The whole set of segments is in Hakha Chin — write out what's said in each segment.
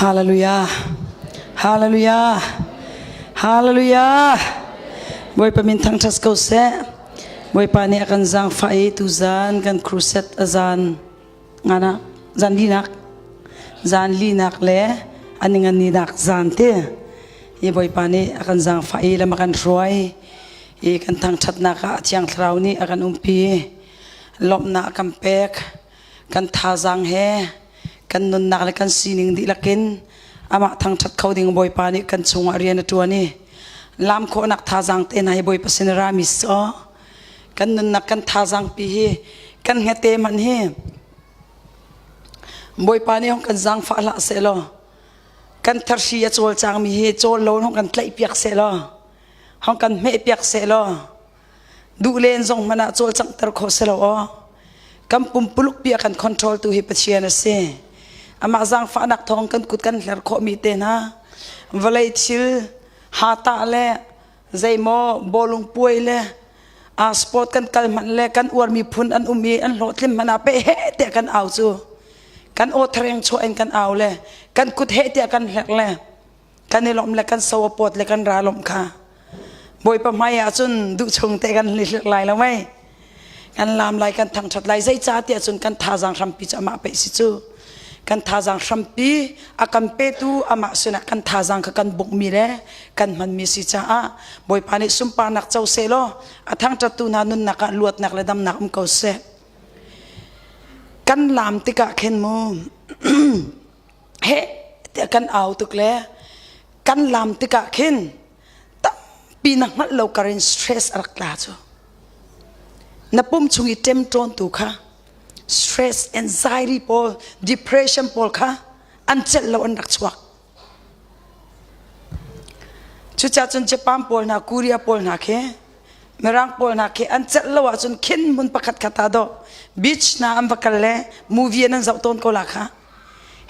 Hallelujah. Hallelujah. Hallelujah. Bawipa min thangṭhat ko seh. Bawipa nih a kan zaangfah i tuzan kan crusade a zan ngana zan linak zan linak le a ninganinak zan te i Bawipa nih a kan zaangfah i lam a kan hruai i kan thangṭhatnak ah Thiang Thlarau nih a kan umpi lawmhnak a kan pek kan thazaang he kan nunnak le kan sining dihlak in amah thangṭhat kho ding Bawipa nih kan chungah rian a ṭuan i lam khawhnak thazaang te hna hi Bawipa sin rami saw kan nunnak kan thazaang pi hi kan hngete hmanh hi Bawipa nih hong kan zaangfah hlah seh law kan tharhri a cawlcangmi hi cawl lo hong kan tlaihpiak seh law hong kan hmehpiak seh law Duh len zong hmanh ah cawlcanghter khawh si lo aw. Kan pumpuluk pi a kan control tu hi Pathian a si. Amah zaangfahnak thawng kan kut kan hler khawhmi te hna vawlei thil hata le zeimaw bawlung puai le a sport kan kal hmanh le kan uarmi phun an um i an hlawhtlim hmanh ah pe he tiah kan au cu kan aw thareng chuah in kan au le kan kut he tiah kan hlek le kan i lawmh le kan so a pawt le kan ra lawmh kha Bawipa hmai ah cun duh chung te kan hlihlik lai lo mei kan lam lai kan thangṭhat lai zeicah tiah cun kan thazaang hrampi cu amah pei si cu kan thazaang hrampi a kan petu amah sinah kan thazaang kha kan bukmi le kan hmanmi si caah Bawipa nih sunparnak co seh law a thangṭhattu hna nunnak ah luatnak le damnak um ko seh kan lam tikah khin mu heh tiah kan au tuk le kan lam tikah khin tampi na hngalh lo kar in stress a rak tla cu na pum chung i ṭemṭawn tu kha stress anxiety pawl depression pawl kha an celh lo an rak chuak cucaah cun Japan pawl hna Korea pawl hna khi Mirang pawl hna khi an celh lo ahcun khin hmun pakhat khat ah dawh beach hna an va kal le movie an zoh tawn ko la kha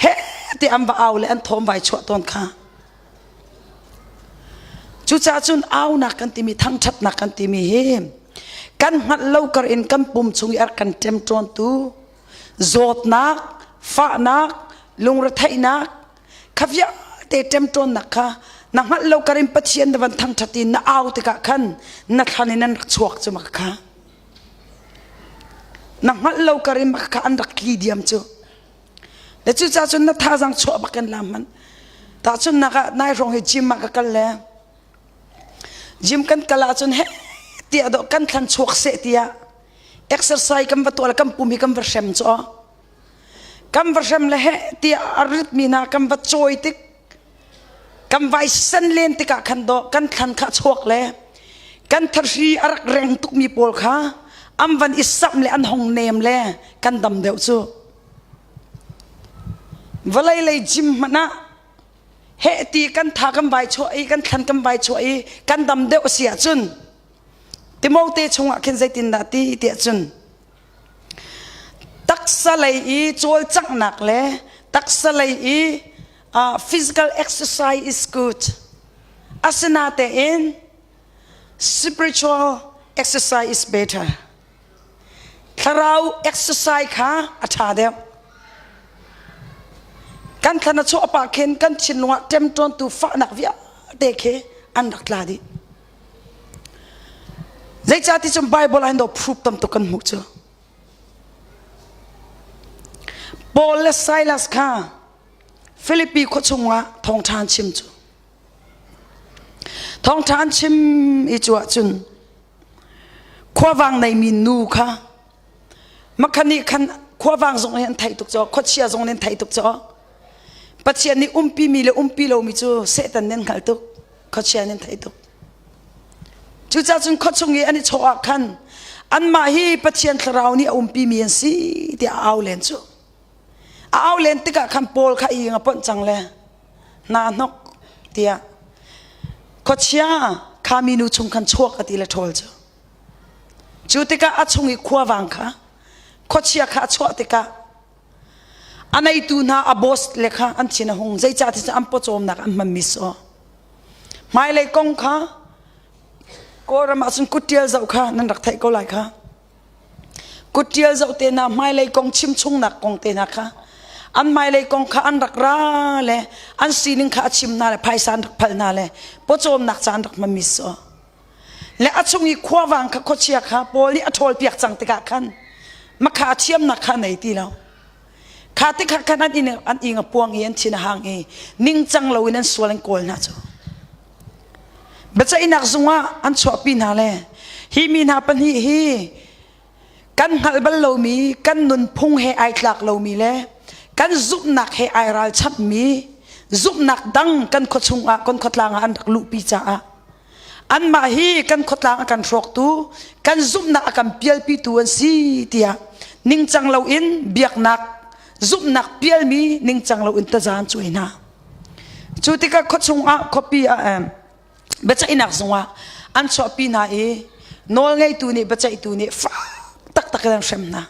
he ti an va au le an thawm vai chuah tawn kha cucaah cun aunak kan timi thangṭhatnak kan timi hi kan hngalh lo kar in kan pum chung i a kan ṭemṭawntu zawtnak fahnak lungretheihnak kha vialte ṭemṭawnnak kha na hngalh lo kar in Pathian na van thangṭhat i na au tikah khan na thlan in an rak chuak cu maka kha na hngalh lo kar in maka kha an rak tli diam cu le cucaah cun na thazaang chuah bak in lam hman tahchunhnak ah nai hrawng hi gym ah ka kal le gym kan kal ahcun he tiah dawh kan thlan chuak seh tiah exercise kan va tuah le kan pum hi kan va hrem cu kan va hrem le he tiah a ritmi hna kan va cawi tik kan vai sen len tikah khan dawh kan thlan kha chuak le kan thahri a rak reng tukmi pawl kha an van i samh le an hong nem le kan dam deuh cu vawlei lei gym hmanh ah heh ti kan tha kan vai chuah i kan thlan kan vai chuah i kan dam deuh a si ahcun Timote chungah khin zeitindah ti tiah cun taksa lei i cawlcanghnak le taksa lei i physical exercise is good asinatein spiritual exercise is better thlarau exercise kha a ṭha deuh kan thlan a chuah pah khin kan thinlung ah ṭemṭawntu fahnak vialte khi an rak tla dih Zeicahti cun Bible ah hin proof tam tuk kan hmuh cu. Paul le Silas kha Philippi khua chungah thawngṭha an chim cu. Thawngṭha an chim i cu ahcun khuavang neimi nu kha makhan nih khan khuavang zong nih an theih tuk cu khuachia zong nih an theih tuk cu Pathian nih umpi mi le umpi lomi cu Satan nih an hngalh tuk khuachia nih an theih tuk Cucaah cun khuachung i an i chawh ah khan anmah hi Pathian thlarau nih a umpi mi an si tiah a au len cu. A au len tikah khan Paul kha i a ponh cang le hna hnok tiah khuachia kha minu chung khan chuak a ti le ṭhawl cu. Cu tikah a chung i khuavang kha khuachia kha a chuah tikah a neitu hna a boss le kha an thin a hung zeicah ti an pawcawmnak an hmanmi si aw hmailei kong kha Kawlram ah cun kutṭial zoh kha nan rak theih ko lai kha kutṭial zoh te hna hmailei kong chimchungnak kong te hna kha. An hmailei kong kha an rak ra le an sining kha a chim hna le phaisa an rak phal hna le pawcawmnak ca an rak hmanmi si. Le a chung i khuavang kha khuachia kha Paul nih a ṭhawlpiak cang tikah khan makha a thiamnak kha a nei ti lo. Kha tikah khan an inn an ing a puang i an thin a hang i ningcang loin an sual an kawl hna cu. Biaceihnak zung ah an chuahpi hna le hi mi hna pahnih hi kan hngalh bal lomi kan nunphung he ai tlak lomi le kan zumhnak he ai ralchammi zumhnak dang kan khuachung ah kan khuatlang ah an rak luhpi caah anmah hi kan khuatlang a kan hrawktu kan zumhnak a kan pialpitu an si tiah ningcang loin biaknak zumhnak pialmi ningcang loin taza an cuai hna. Cu tikah khuachung ah khuapi ah biaceihnak zungah an chuahpi hna i nawlngeitu nih biaceihtu nih fak taktak in an hrem hna.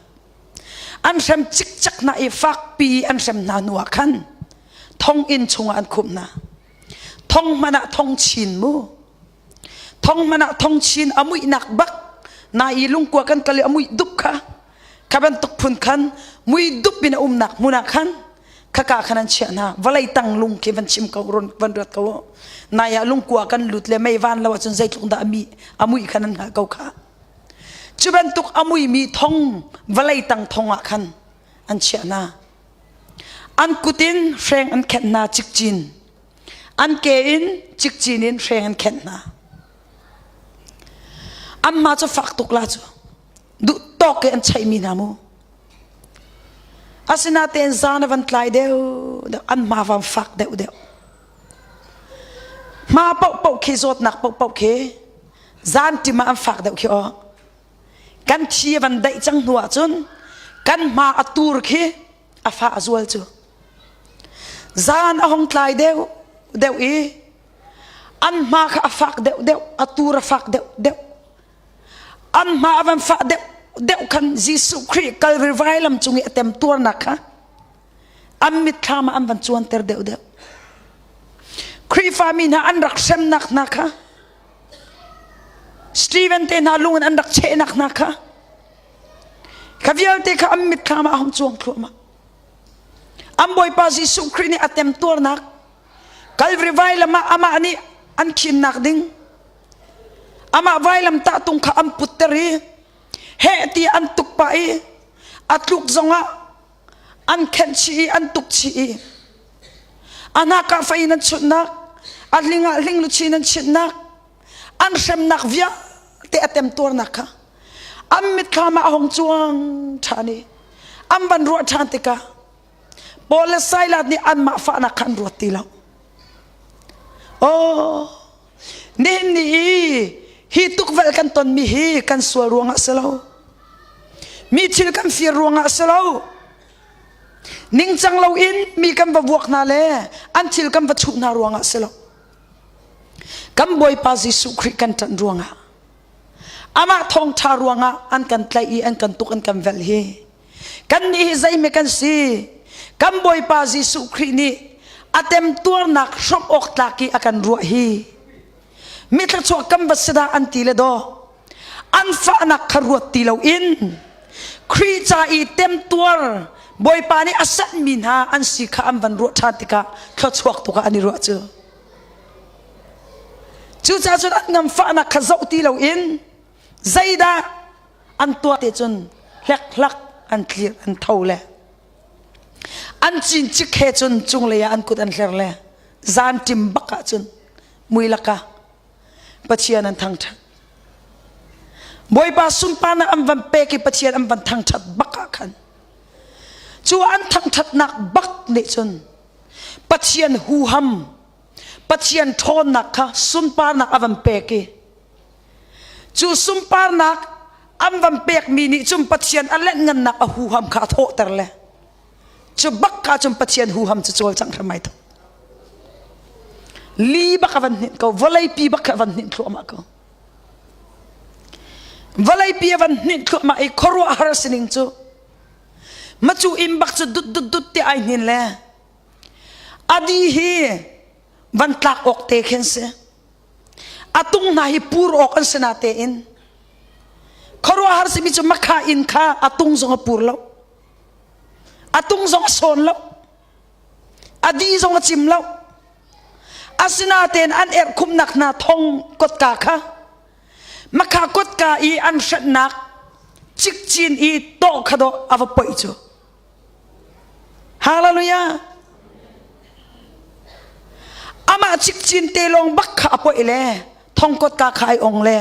An hrem cikcek hna i fakpi an hrem hna hnu ah khan thonginn chungah an khumh hna. Thong hmanh ah thong chin mu. Thong hmanh ah thong chin a muihnak bak na i lungkua kan kal i a muih dup kha kha bantuk phun khan mui dup in a umnak hmun ah khan khaka khan an chiah hna vawlei tang lung khi van chim ko run van ruat ko nai ah lungkua kan lut le mei van lo ahcun zeitluk dah a mi a mui khan an hngalh ko kha cu bantuk a muimi thong vawlei tang thong ah khan an chiah hna an kut in hreng an khenh hna cikcin an ke in cikcin in hreng an khenh hna an ma cu fak tuk la cu duh tawk i an chaihmi hna mu Asinain zan a van tlai deuh deuh an hma van fak deuh deuh. Hma paohpaoh khi zawtnak paohpaoh khi zan ṭim ah an fak deuh khi aw. Kan thi a van daih cang hnu ahcun kan hma a tur khi a fah a zual cu. Zan a hong tlai deuh deuh i an hma kha a fak deuh deuh a tur a fak deuh deuh. An hma a van fah deuh deuh khan Jesuh Khrih Calvary vailam cung i a temtuarnak kha an mitthlam ah an van cuanter deuh deuh. Khrihfami hna an rak hremnak hna kha Stephen te hna lung in an rak chehnak hna kha kha vialte kha an mitthlam ah a hung cuang thluahmah. An Bawipa Jesuh Khrih nih a temtuarnak Calvary vailam ah amah nih an khinnak ding Amah vailamtah tung kha an putter i heh ti an tuk pah i a tluk zongah an khenh chih i an tuk chih i a hnakah fei in an chunhnak a hling ah hling luchin an chinhnak an hremnak vialte a temtuarnak kha an mitthlam ah a hung cuang ṭhan i an van ruah ṭhan tikah Paul le Silas nih anmah fahnak kha an ruat ti lo. Oh, nihin ni i hi tukvelh kan tonmi hi kan sual ruangah si lo. Mi thil kan fir ruangah si lo. Ningcang loin mi kan va vuak hna le an thil kan va chuh hna ruangah si lo. Kan Bawipa Jesuh Khrih kan ṭanh ruangah amah thawngṭha ruangah an kan tlaih i an kan tuk an kan velh hi Kannih hi zeihme kan si? Kan Bawipa Jesuh Khrih nih a temtuarnak hrawmh awk tlak i a kan ruah hi mi thluachuah kan va si dah an ti le daw an fahnak kha ruat ti loin Khrih ca i temtuar Bawipa nih a sanhmi hna an si kha an van ruah ṭhan tikah thluachuak tuk ah an i ruah cu. Cucaah cun an nganfahnak kha zoh ti loin zeidah an tuah te cun hlekhlak an tlir an tho le an cincik he cun cunglei ah an kut an hler le zan ṭim bak ah cun mui lakah Pathian an thangṭhat Bawipa sunparnak an van pek i Pathian an van thangṭhat bak ah khan cu an thangṭhatnak bak nih cun Pathian huham Pathian ṭhawnnak kha sunparnak a van pek i Cu sunparnak an van pekmi nih cun Pathian a lenhngannak a huham kha a thawhter le cu bak ka cun Pathian huham cu cawlcangh hram ai thawk. Li bak a van hninh ko, vawleipi bak a van hninh thluahmah ko. Vawleipi a van hninh thluahmah i khuaruahhar sining cu macu inn bak cu dut dut dut ti ai hnin le adi hi van tlak awk te khin si. A tung hna hi pur awk an si na tein khuaruahhar simi cu makha inn kha a tung zong a pur lo a tung zong a sawn lo. A di zong a cim lo. Asinain an erhkhumnak hna thong kotka kha makha kotka i an hrenhnak cikcin i tawh kha dawh a va poih cu. Hallelujah! Amah cikcin te lawng bak kha a poih le thong kotka kha ai ong le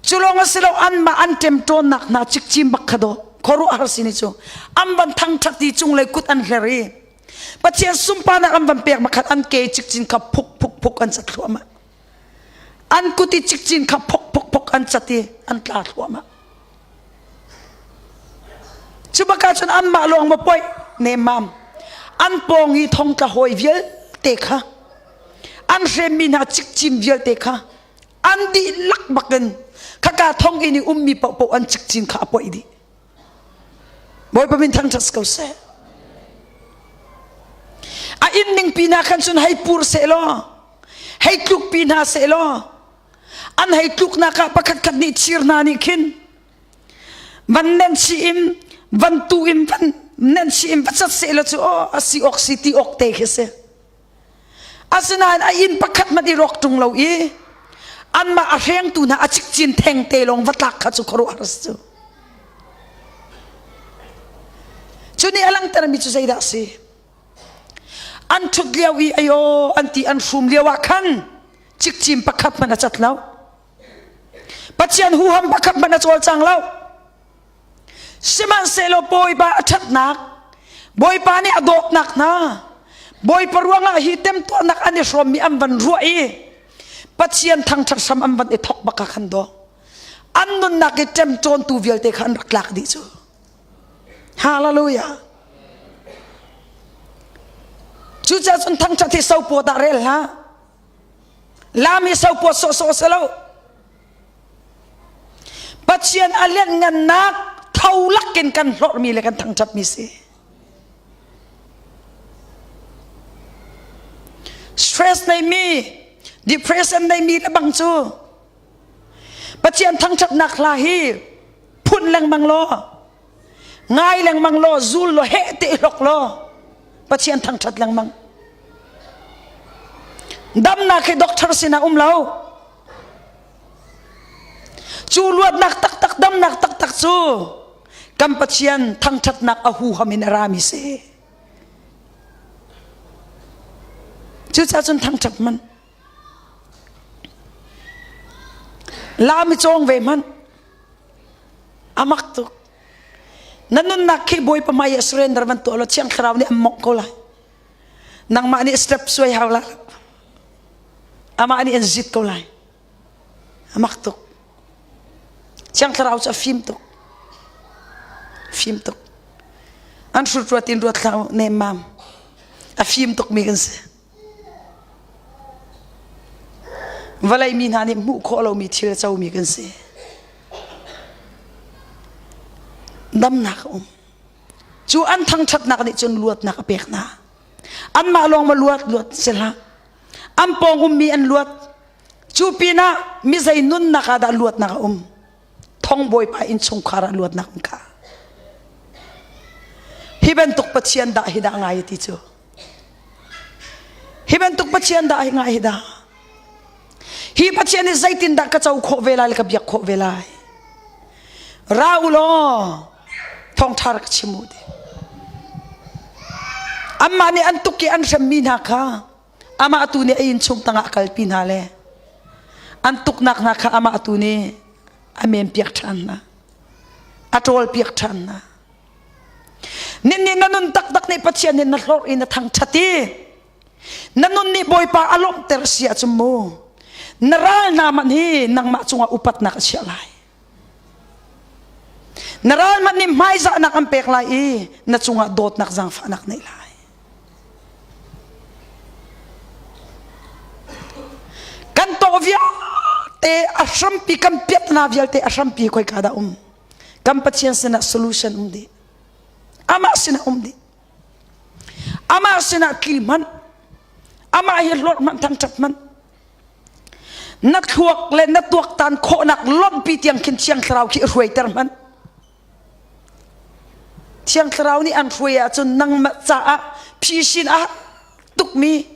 cu lawng a si lo anmah an ṭemṭawnnak hna cikcin bak kha dawh khuaruahhar si ni cu an van thangṭhat i cunglei kut an hler i Pathian sunparnak an van pek makhat an ke cikcin kha phuk phuk phuk an cat thluahmah an kut i cikcin kha phok phok phok an cat i an tla thluahmah cu baka cun anmah lawng ma poih nemmam an pawng i thongtla hawi vialte kha an hremmi hna cikcin vialte kha an dihlak bakin khaka thonginn i ummi paohpaoh an cikcin kha a poih dih Bawipa min thangṭhat ko seh. A inn ning pi hna khan cun hei pur seh law, hei tluk pi hna seh law, an hei tluknak ah pakhat khat nih thir hna nih khin van nenh chih in van tu in van nenh chih in va cat seh law cu aw a si awk si ti awk te khi si. Asinain a inn pakhat hmanh i rawk ṭung lo i anmah a hrengtu hna a cikcin theng te lawng va tlak kha cu khuaruahhar si cu. Cu nih a langhtermi cu zeidah a si? An ṭhut lio i ayo an ti an hrum lio ah khan cikcin pakhat hmanh a cat lo. Pathian huham pakhat hmanh a cawlcang lo. Sihmanhsehlaw Bawipa a ṭhatnak, Bawipa nih a dawtnak hna, Bawipa ruangah hi temtuarnak an i hrawmmi an van ruah i Pathian thangṭhat hram an van i thawk bak ah khan daw. An nunnak i ṭemṭawntu vialte kha an rak tlak dih cu. Hallelujah. Cucaah cun thangṭhat hi sopawt ah rel hlah. Lam hi sopawt sawhsawh si lo. Pathian a lianhngannak tho lakin kan hlorhmi le kan thangṭhatmi si. Stress neimi, depression neimi le bang cu Pathian thangṭhatnak hla hi phun lengmang law, ngai lengmang law, zul law, heh te hlok law, Pathian thangṭhat lengmang. Damnak hi doctor sinah um lo. Cu luatnak taktak damnak taktak cu kan Pathian thangṭhatnak a huham in a rami si. Cucaah cun thangṭhat hmanh. Lam i cawng ve hmanh. A mak tuk. Na nunnak khi Bawipa hmai ah surrender van tuah law Thiang Thlarau nih an mawngh ko lai. Nangmah nih step suai hau la. Amah nih an zit ko lai. A mak tuk. Thiang Thlarau cu a fim tuk. Fim tuk. An hrut ruat in ruat hlah u, nemmam. A fim tukmi kan si. Vawlei mi hna nih hmuh khawh lomi thil a comi kan si. Damnak a um. Cu an thangṭhatnak nih cun luatnak a pek hna. Anmah lawng ma luat luat si hlah. An pawng ummi an luat. Cu pinah mizei nunnak ah dah luatnak a um? Thong Bawipa innchungkhar ah luatnak um kha. Hi bantuk Pathian dah hi dah ngai ti cu. Hi bantuk Pathian dah hi ngai hi dah. Hi Pathian hi zeitindah ka co khawh ve lai le ka biak khawh ve lai. Ra u law thawngṭha rak chim u ti. Anmah nih an tuk i an hremmi hna kha amah tu nih a innchung tangah a kalpi hna le an tuknak hna kha amah tu nih a menpiak ṭhan hna. A ṭawlpiak ṭhan hna. Nin nih na nun taktak nih Pathian nih na hlorh i na thangṭhat i na nun nih Bawipa a lawmhter si ahcun mu na ral hna hmanh hi nangmah cungah upatnak a chiah lai. Na ral hmanh nih hmaizahnak an pek lai i na cungah dawtnak zaangfahnak neih lai. Kan tawh vialte a hrampi kan piatna vialte a hrampi khoika dah um? Kan Pathian sinah solution um dih. Amah sinah um dih. Amah sinah tli hmanh. Amah hi hlorh hmanh thangṭhat hmanh. Na thluak le na tuaktan khawhnak lawmhpi tiang khin Thiang Thlarau khi hruaiter hmanh. Thiang Thlarau nih an hruai ahcun nangmah caah Phisin a tukmi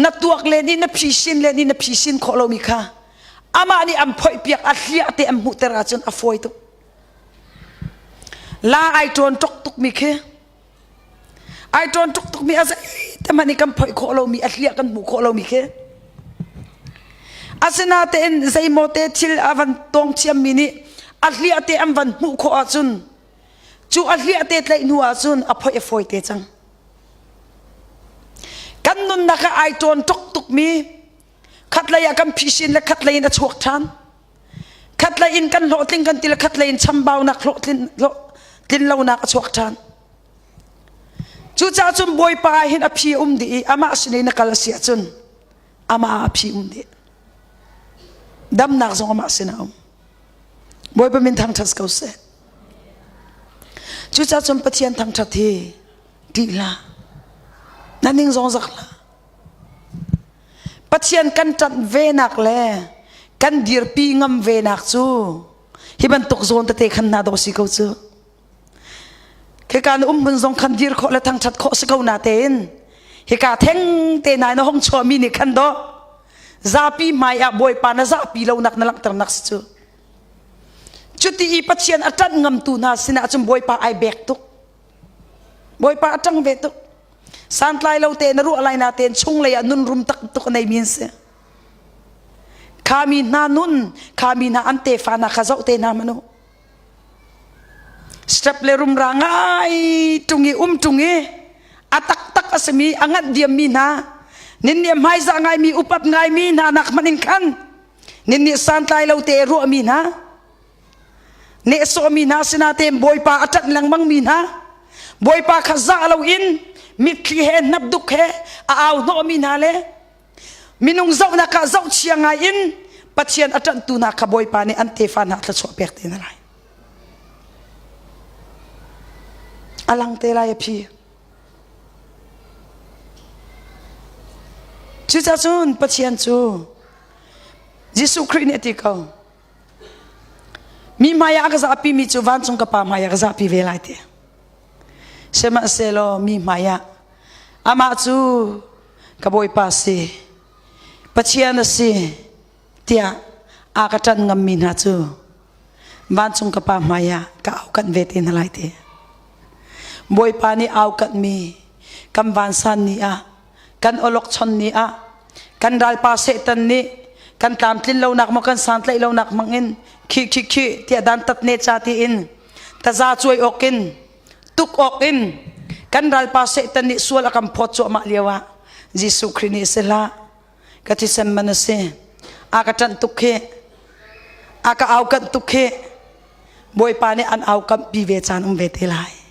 na tuak len i na phisin len i na phisin khawh lomi kha amah nih an phoih piak a hliah te an hmuhter ahcun a fawi tuk. La ai ṭawn ṭok tukmi khi ai ṭawn tuk tukmi a zeite hmanh i kan phoih khawh lomi a hliah kan hmuh khawh lomi khi asinatein zeimaw te thil a van tawng thiammi nih a hliah te an van hmuh khawh ahcun cu a hliah te tlaih hnu ahcun a phoih a fawi te cang kan nunnak ah ai ṭawn tuk tukmi khatlei ah kan phisin le khatlei in a chuak ṭhan khatlei in kan hlawhtling kan ti le khatlei in chambaunak hlawhtlin tlin lonak a chuak ṭhan cucaah cun bawipa ah hin a phi a um dih i amah sin i na kal a si ahcun amah ah a phi um dih damnak zong amah sin a um bawipa min thangṭhat ko seh cucaah cun Pathian thangṭhat hi ṭih hlah na ning zong zak hlah Pathian kan ṭanh venak le kan dirpi ngam venak cu hi bantuk zawn tete khan hna dawh si ko cu. Khika na um hmun zong khan dir khawh le thangṭhat khawh si ko na tein hika theng te nai na hong chuahmi nih khan dawh zapi hmai ah Bawipa na zahpi lonak na langhternak si cu. Cuti i Pathian a ṭanh ngamtu hna sinah cun Bawipa ai bek tuk. Bawipa a ṭang ve tuk. Santlai lo te na ruah lai na tein chunglei ah nun rum tak tuk a neimi an si. Kha mi hna nun, kha mi hna an tefa hna kha zoh te hna manu. Step le rumra ngai ṭung i um ṭung i a taktak a simi a nganh diammi hna nin nih hmaizah ngaimi upat ngaimi hna nak hmanh in khan nin nih santlai lo te ruahmi hna nehsawhmi hna sinah tein Bawipa a ṭanh lengmangmi hna Bawipa kha zah loin mitthli he hnapduk he a au hnawhmi hna le minung zohnak ah zohchia ngai in Pathian a ṭanhtu hna kha Bawipa nih an tefa hna thluachuah pek te hna lai. A lang te lai a phi. Cucaah cun Pathian cu Jesuh Khrih nih a ti ko. Mi hmaiah a ka zahpimi cu vancung ka Pa hmaiah ka zahpi ve lai ti. Sihmanhsehlaw mi hmaiah amah cu ka Bawipa si, Pathian a si tiah a ka ṭanh ngammi hna cu vancung ka Pa hmaiah ka aukanh ve te hna lai ti. Bawipa nih aukanhmi kan vansan ni ah kan awlokchon ni ah kan ralpa Satan nih kan tlamtlin lonak maw kan santlaih lonak hmangin khi khi khi tiah dantat ne ca tiin taza cuai awk in tuk awk in kan ralpa Satan nih sual a kan phawt cuahmah lio ah Jesuh Khrih nih si hlah ka thisen man a si a ka ṭanh tuk khi a ka aukanh tuk khi Bawipa nih an aukampi ve caan um ve te lai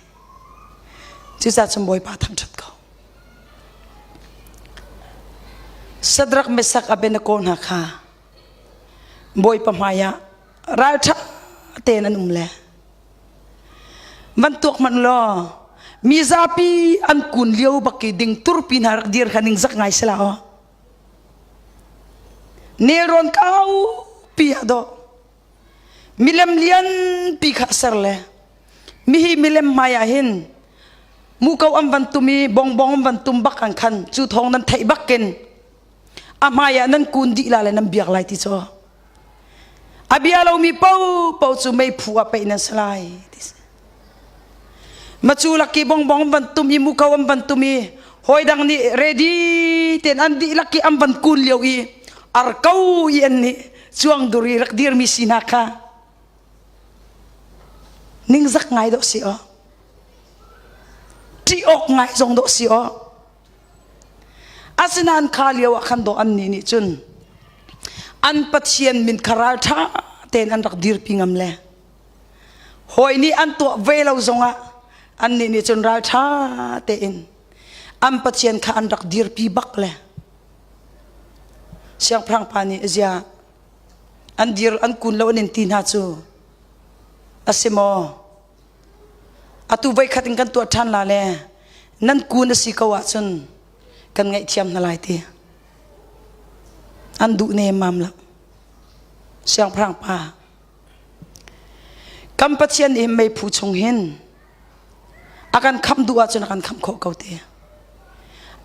cucaah cun Bawipa thangṭhat ko Sadrak Mesak Abednego hna kha Bawipa hmaiah ralṭha tein an um le van tuak hmanh law mi zapi an kun lio bak i ding turpi hna rak dir kha ningzak ngai sila aw nelrawn kaupi ah dawh milem lianpi kha ser le mihi milem hmai ah hin muko an van tum i bongbong an van tum bak an khan cu thawng nan theih bakin a hmai ah nan kun dih la le nan biak lai ti cu a bia lomi paohpaoh cu meiphu ah peih nan si lai ti si macu laki bongbong an van tum i muko an van tum i hawi dang nih ready ten an dihlak i an van kun lio i arko i an nih cuang dur i rak dirmi si hna kha ningzak ngai dawh si aw ṭih awk ngai zong dawh si aw asinain kha lio ah khan dawh annih nih cun an pathian min kha ralṭha tein an rak dirpi ngam le hawi nih an tuah ve lo zongah annih nih cun ralṭha tein an pathian kha an rak dirpi bak le siangpahrang pa nih zia an dir an kun lo an in ti hna cu a si maw atu voikhat in kan tuah ṭhan la le nan kun a si ko ahcun kan ngaihthiam hna lai ti an duh nemmam lo siangpahrang pa kan Pathian nih meiphu chung hin a kan khamh duh ahcun a kan khamh khawh ko ti.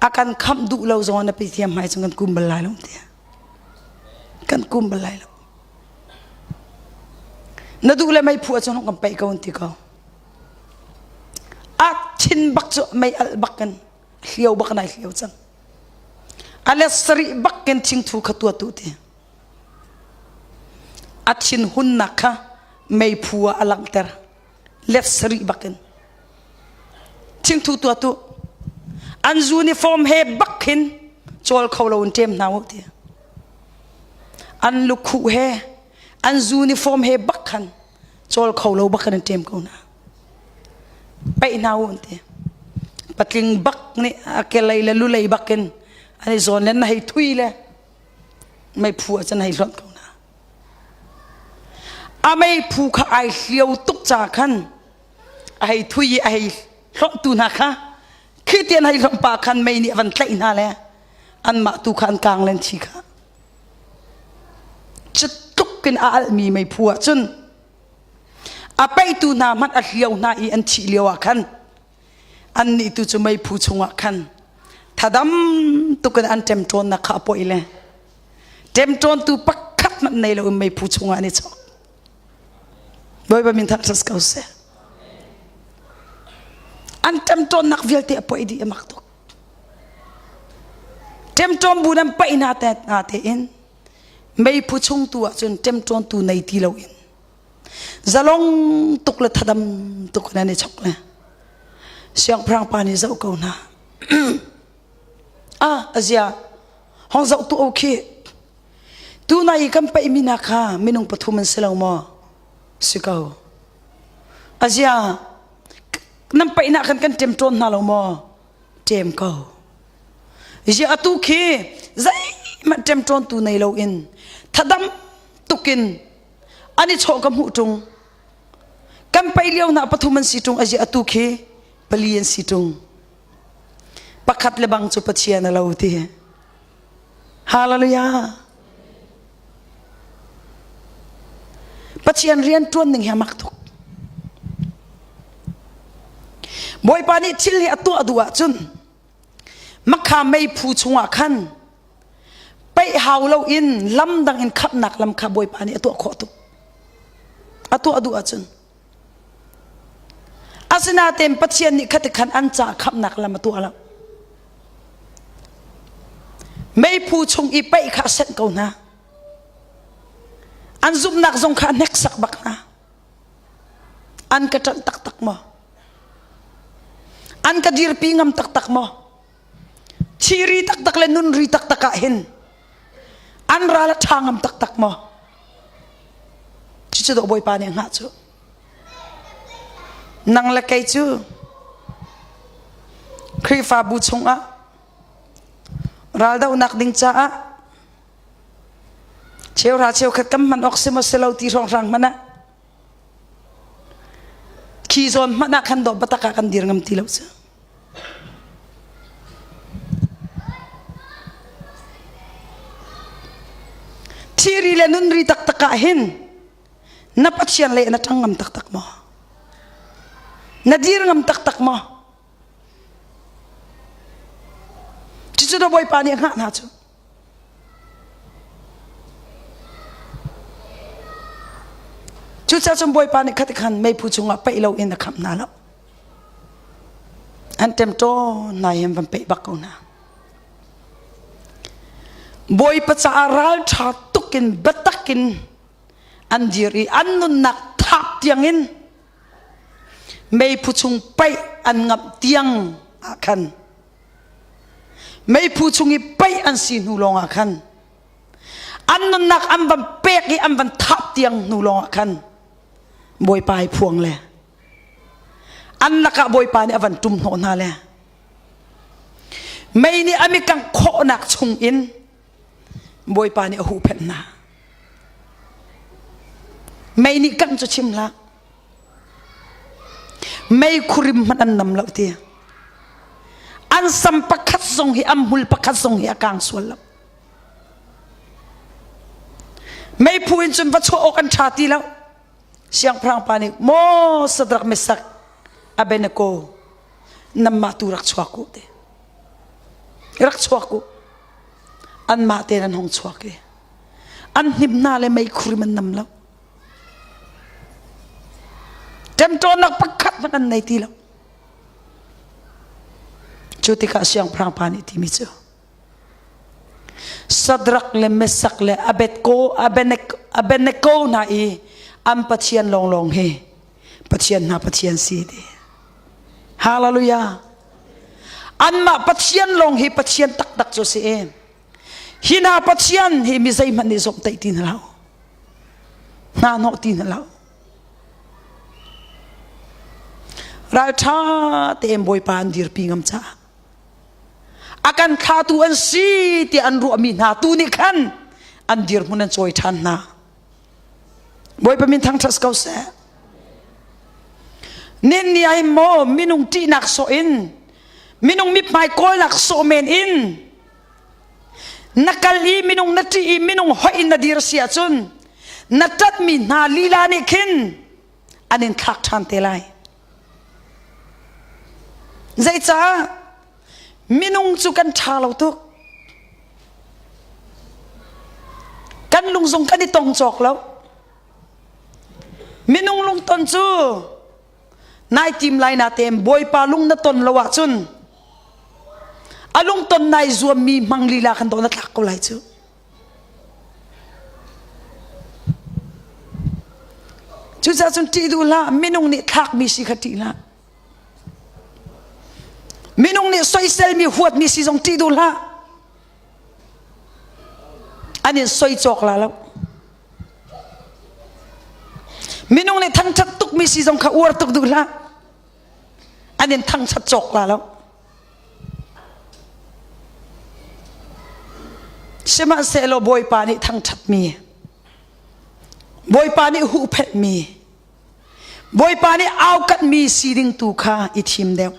A kan khamh duh lo zong na Pathian hmai cung kan kum bal lai lo tiah. Kan kum bal lai lo. Na duh le mei phu ahcun kan paih ko an ti ko. A thin bak cu mei alh bak kan hlio bak nai hlio cang. A let sarih bak ken thingthu kha tua tu ti. A thin hunnak kha meiphu ah a langhter. Let sarih bak in. Thingthu tua tu. An uniform he bak khin cawl kho lo in ṭem hna u ti. An lukhuh he an uniform he bak khan cawl kho lo bak in ṭem ko hna. Paih hna u an ti. Patling bak nih a kelei le lulei bak in an i zawn le na hei thui le meiphu ah cun hei hlonh ko hna. A meiphu kha ai hlio tuk ca khan a hei thui i a hei hlonhtu hna kha khi tian hei hlonh pa khan mei nih a van tlaih hna le anmah tu kha an kang len thi kha. Cu tluk in a alhmi meiphu ah cun A peihtu hna hmanh a hlio hna i an thih lio ah khan annih tu cu meiphu chungah khan thadam tuk in an ṭemṭawnnak kha a poih le ṭemṭawntu pakhat hmanh nei loin meiphu chungah an i chok. Bawipa min thangṭhat ko seh. An ṭemṭawnnak vialte a poih dih a mak tuk. Ṭemṭawn bu nan paih hna te hna tein meiphu chung tu ah cun ṭemṭawntu nei ti loin zalong tuk le thadam tuk in an i chok le siangpahrang pa nih zoh ko hna ah azia hong zoh tu o khi tu nai i kan paih mi hna kha minung pathum an si lo maw si ko azia nan paih nak khan kan ṭemṭawn hna lo maw ṭem ko Ziah atu khi zeihmanh ṭemṭawntu nei loin thadam tukin an i chawh ka hmuh ṭung. Kan paih lio hna pathum an si ṭung aziah atu khi pali an si ṭung. Pakhat le bang cu Pathian a lo ti. Hallelujah. Pathian rian ṭuan ning hi a mak tuk. Bawipa nih thil hi a tuah duh ahcun makha meiphu chungah khan peih hau loin lam dang in khamhnak lam kha Bawipa nih a tuah khawh tuk. A tuah duh ahcun. Asinain Pathian nih khati khan an ca khamhnak lam a tuah lo. Meiphu chung i paih kha a senh ko hna. An zumhnak zong kha a hneksak bak hna. An ka ṭanh taktak maw? An ka dirpi ngam taktak maw? Thiri taktak le nunri taktak ah hin an ral a ṭha ngam taktak maw? Cucu dawh Bawipa nih a hngah cu. Nang le kei cu Khrihfabu chungah raldohnak ding caah cheuhra cheukhat kan hman awk si maw si lo ti hrawnghrang hmanh ah khi zawn hmanh ah khan dawh biatak ah kan dir ngam ti lo cu. Thiri le nunri taktak ah hin na Pathian le na ṭang ngam taktak maw? Na dir ngam taktak maw? Cucu na Bawipa nih a hngah hna cu. Cucaah cun Bawipa nih khati khan meiphu chungah paih loin a khamh hna lo. An ṭemṭawn hna i an van paih bak ko hna. Bawipa caah ralṭha tuk in biatak in an dir i an nunnak thap tiangin meiphu chung paih an ngamh tiang ah khan meiphu chung i paih an si hnu lawngah khan an nunnak an van pek i an van thap tiang hnu lawngah khan Bawipa i phuang le an lakah Bawipa nih a van ṭum hnawh hna le mei nih a mikangh khawhnak chung in Bawipa nih a huhphenh hna mei nih kangh cu chim hlah Mei khurim hmanh an nam lo ti. An sam pakhat zong hi an hmul pakhat zong hi a kang sual lo. Meiphu in cun va chuah awk an ṭha ti lo. Siangpahrang pa nih maw Sadrak Mesak Abednego nanmah tu rak chuak u ti. Rak chuak u. Anmah tein an hung chuak i an hnim hna le meikhur in an nam lo. Ṭemṭawnnak pakhat hmanh an nei ti lo. Cu tikah siangpahrang pa nih timi cu Sadrak le Mesak le Abedko Abednego hna i an Pathian lawnglawng hi Pathian hna Pathian si ti. Hallelujah. Anmah Pathian lawng hi Pathian taktak cu si i hi hna Pathian hi mi zeihmanh nih zomhtaih ti hna hlah u. Hna hnawh ti hna hlah u. Ralṭha tein Bawipa an dirpi ngam caah a kan thlatu an si tiah an ruahmi hna tu nih khan an dirhmun an cawi ṭhan hna. Bawipa min thangṭhat ko seh. Nin ni ai maw minung ṭihnak sawh in minung mithmai kawlnak sawh men in na kal i minung na ṭih i minung hoih in na dir si ahcun na ṭatmi hna lila nih khin an in thlak ṭhan te lai. Zeicah minung cu kan ṭha lo tuk. Kan lung zong kan i tong cawk lo. Minung lungton cu nai tim lai na tem Bawipa lung na ton lo ahcun a lungton nai zuammi hmang lila kan dawh na tlak ko lai cu. Cucaah cun ṭih duh hlah minung nih thlakmi si kha ṭih hlah. Minung nih soiselmi huatmi si zong ṭih duh hlah. An in soi cawk la lo. Minung nih thangṭhat tukmi si zong kha uar tuk duh hlah. An in thangṭhat cawk la lo. Sihmanhsehlaw Bawipa nih thangṭhatmi, Bawipa nih huhphenhmi, Bawipa nih aukatmi si ding tu kha i thim deuh.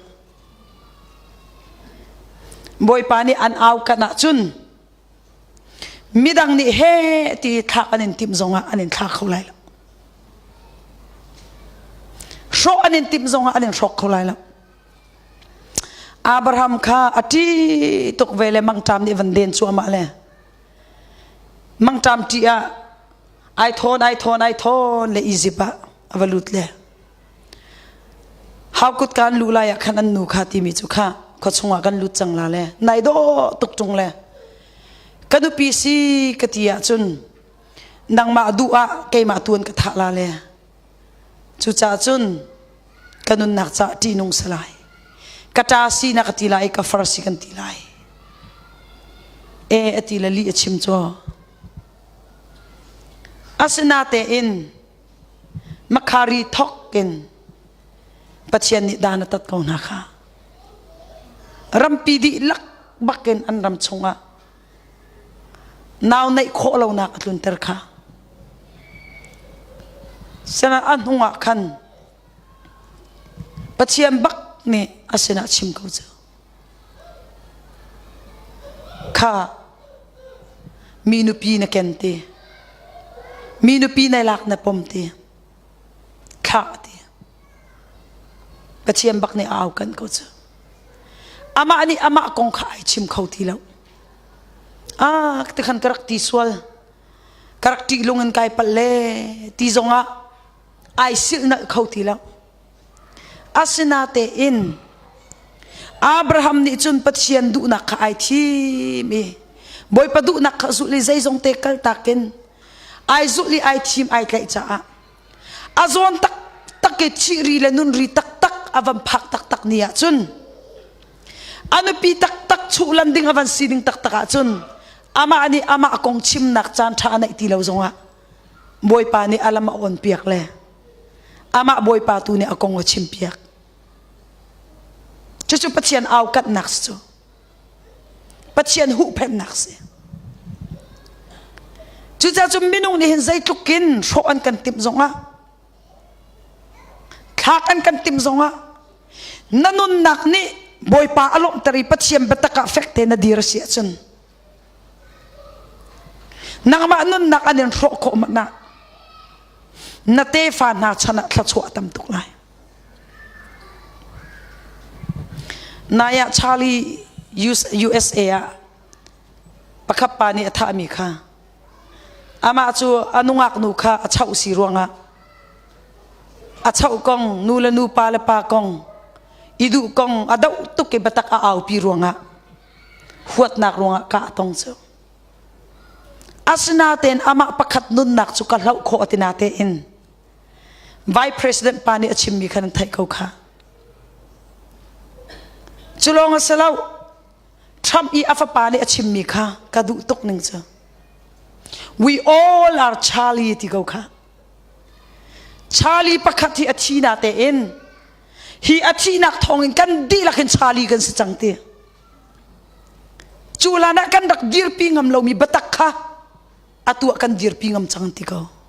Bawipa nih an aukat ahcun midang nih he ti thlak an in timh zongah an in thla kho lai lo. Hrawh an in timh zongah an in hrawk kho lai lo. Abraham kha a ṭih tuk ve le mangṭam nih van den cuahmah le mangṭam ṭih ah ai thawn ai thawn ai thawn le Izipt ah a va lut le hau kut kan luh lai ah khan an nu kha timi cu kha khua chungah kan lut cang la le nai dawh tuk ṭung le ka nupi si ka ti ahcun nangmah duh ah keimah tuan ka thah la le Cucaah cun ka nunnak caah ṭihnung si lai. Ka ṭa si na ka ti lai i ka far si kan ti lai. E a ti le lih a chim cu. Asinatein makhari thok in Pathian nih dan a tat ko hna kha. Rampi dihlak bakin an ram chungah Nau neih khawh lonak a tlunter kha. Sinah a hnungah khan Pathian bak nih a sinah chim ko cu. Kha mi nupi na ken ti. Mi nupi nai lak na pom ti. Thlah ti. Pathian bak nih a au kan ko cu. Amah nih amah kong kha ai chim kho ti lo. Ah, tikhan ka rak ti sual. Ka rak ṭih lung in kai palh le ti zongah ai silhnalh kho ti lo. Asinatein Abraham nih cun Pathian duhnak kha ai thim i Bawipa duhnak kha zulh i zeizong te kaltak in ai zulh i ai thim ai tlaih caah a zawn taktak i thih ri le nun ri taktak a van phak taktak ni ahcun a nupi taktak chuhlan ding a van si ding taktak ahcun amah nih amah kong chimnak caan ṭha a neih ti lo zongah Bawipa nih a lam a on piak le amah Bawipa tu nih a kong a chim piak cucu Pathian aukatnak si cu Pathian huhphenhnak si. Cucaah cun minung nih hin zeitluk in hrawh an kan timh zongah thlak an kan timh zongah na nunnak nih Bawipa a lawmhter i Pathian biatak ah fek te na dir a si ahcun nangmah nunnak an in hrawh khawh hmanh ah na tefa hna chan ah thluachuah a tam tuk lai. Nai ah Charlie USA ah pakhat pa nih a thahmi kha amah cu a nungak nu kha a chauh si ruangah a chauh kong nu le nu pa le pa kong i duh kong a doh tuk i biatak a aupi ruangah huatnak ruangah kah a tong cu asinatein amah pakhat nunnak cu ka hloh khawh a ti natein Vice President pa nih a chimmi kha nan theih ko kha. Cu lawng a si lo. Trump i a fapa nih a chimmi kha ka duh tuk ning cu. We all are Charlie ti ko kha. Charlie pakhat hi a thi na tein hi a thihnak thawngin kan dihlak in Charlie kan si cang ti. Cu lan ah kan rak dirpi ngam lomi biatak kha atu ah kan dirpi ngam cang ti ko.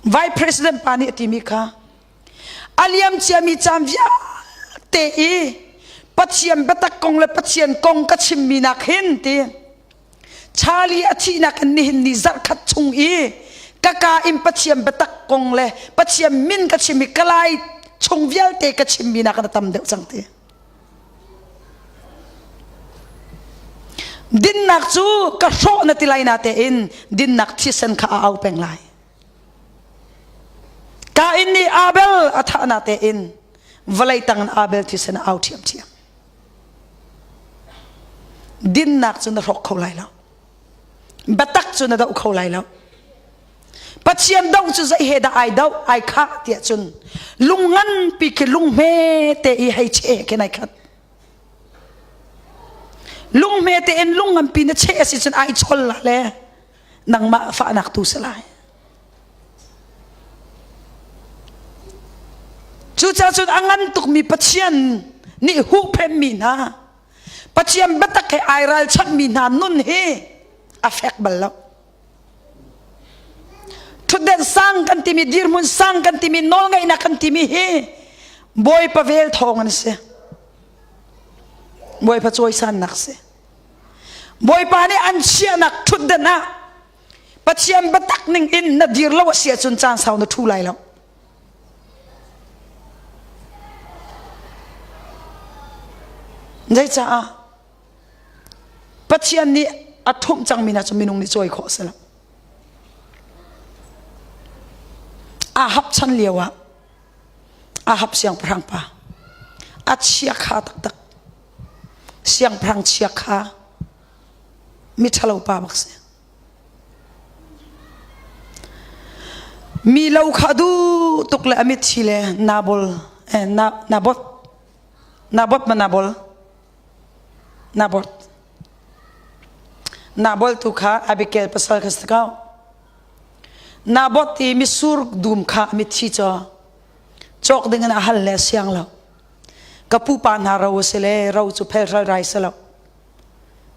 Vice President pa nih a timi kha a liam ciami caan vialte i Pathian biatak kong le Pathian kong ka chimmi nak hin ti Charlie a thihnak in nihin ni zarhkhat chung i ka ka in Pathian biatak kong le Pathian min ka chim i ka lai chung vialte ka chimmi nak in a tam deuh cang ti. Dinnak cu ka hrawh na ti lai na tein dinnak thisen kha a au peng lai. Kain nih Abel a thah na tein vawlei tang in Abel thisen a au ṭhiamṭhiam. Dinnak cu na hrawk kho lai lo. Biatak cu na doh kho lai lo. Pathian doh cu zei he dah ai doh ai khah tiah cun lung nganpi khi lung hme te i hei cheh khin ai khat. Lung hme te in lung nganpi na cheh a si cun ai chol la le nangmah fahnak tu si lai. Cucaah cun a ngan tukmi Pathian nih huhphenmi hna Pathian biatak he ai ralchanhmi hna nun hi a fek bal lo. Ṭhutden sang kan timi dirhmun sang kan timi nawlngeihnak kan timi hi Bawipa vel thawng an si. Bawipa cawisannak si. Bawipa nih an chiahnak ṭhutden ah Pathian biatak ning in na dir lo a si ahcun caan sau na ṭhu lai lo. Zeicaah? Pathian nih a ṭhumh cangmi hna cu minung nih cawi khawh a si lo. Ahab chan lio ah Ahab siangpahrang pa a chiakha taktak siangpahrang chiakha miṭhalo pa bak si. Mi lo kha duh tuk le a mitthi le Nabol eh, na, Naboth Naboth ma Nabol Naboth Nabol tu kha Abigail pasal kha si ko. Naboth i misur dum kha a mitthi caw cawk ding in a hal le siang lo. Ka pupa hna ro a si le ro cu phelhral rai si lo.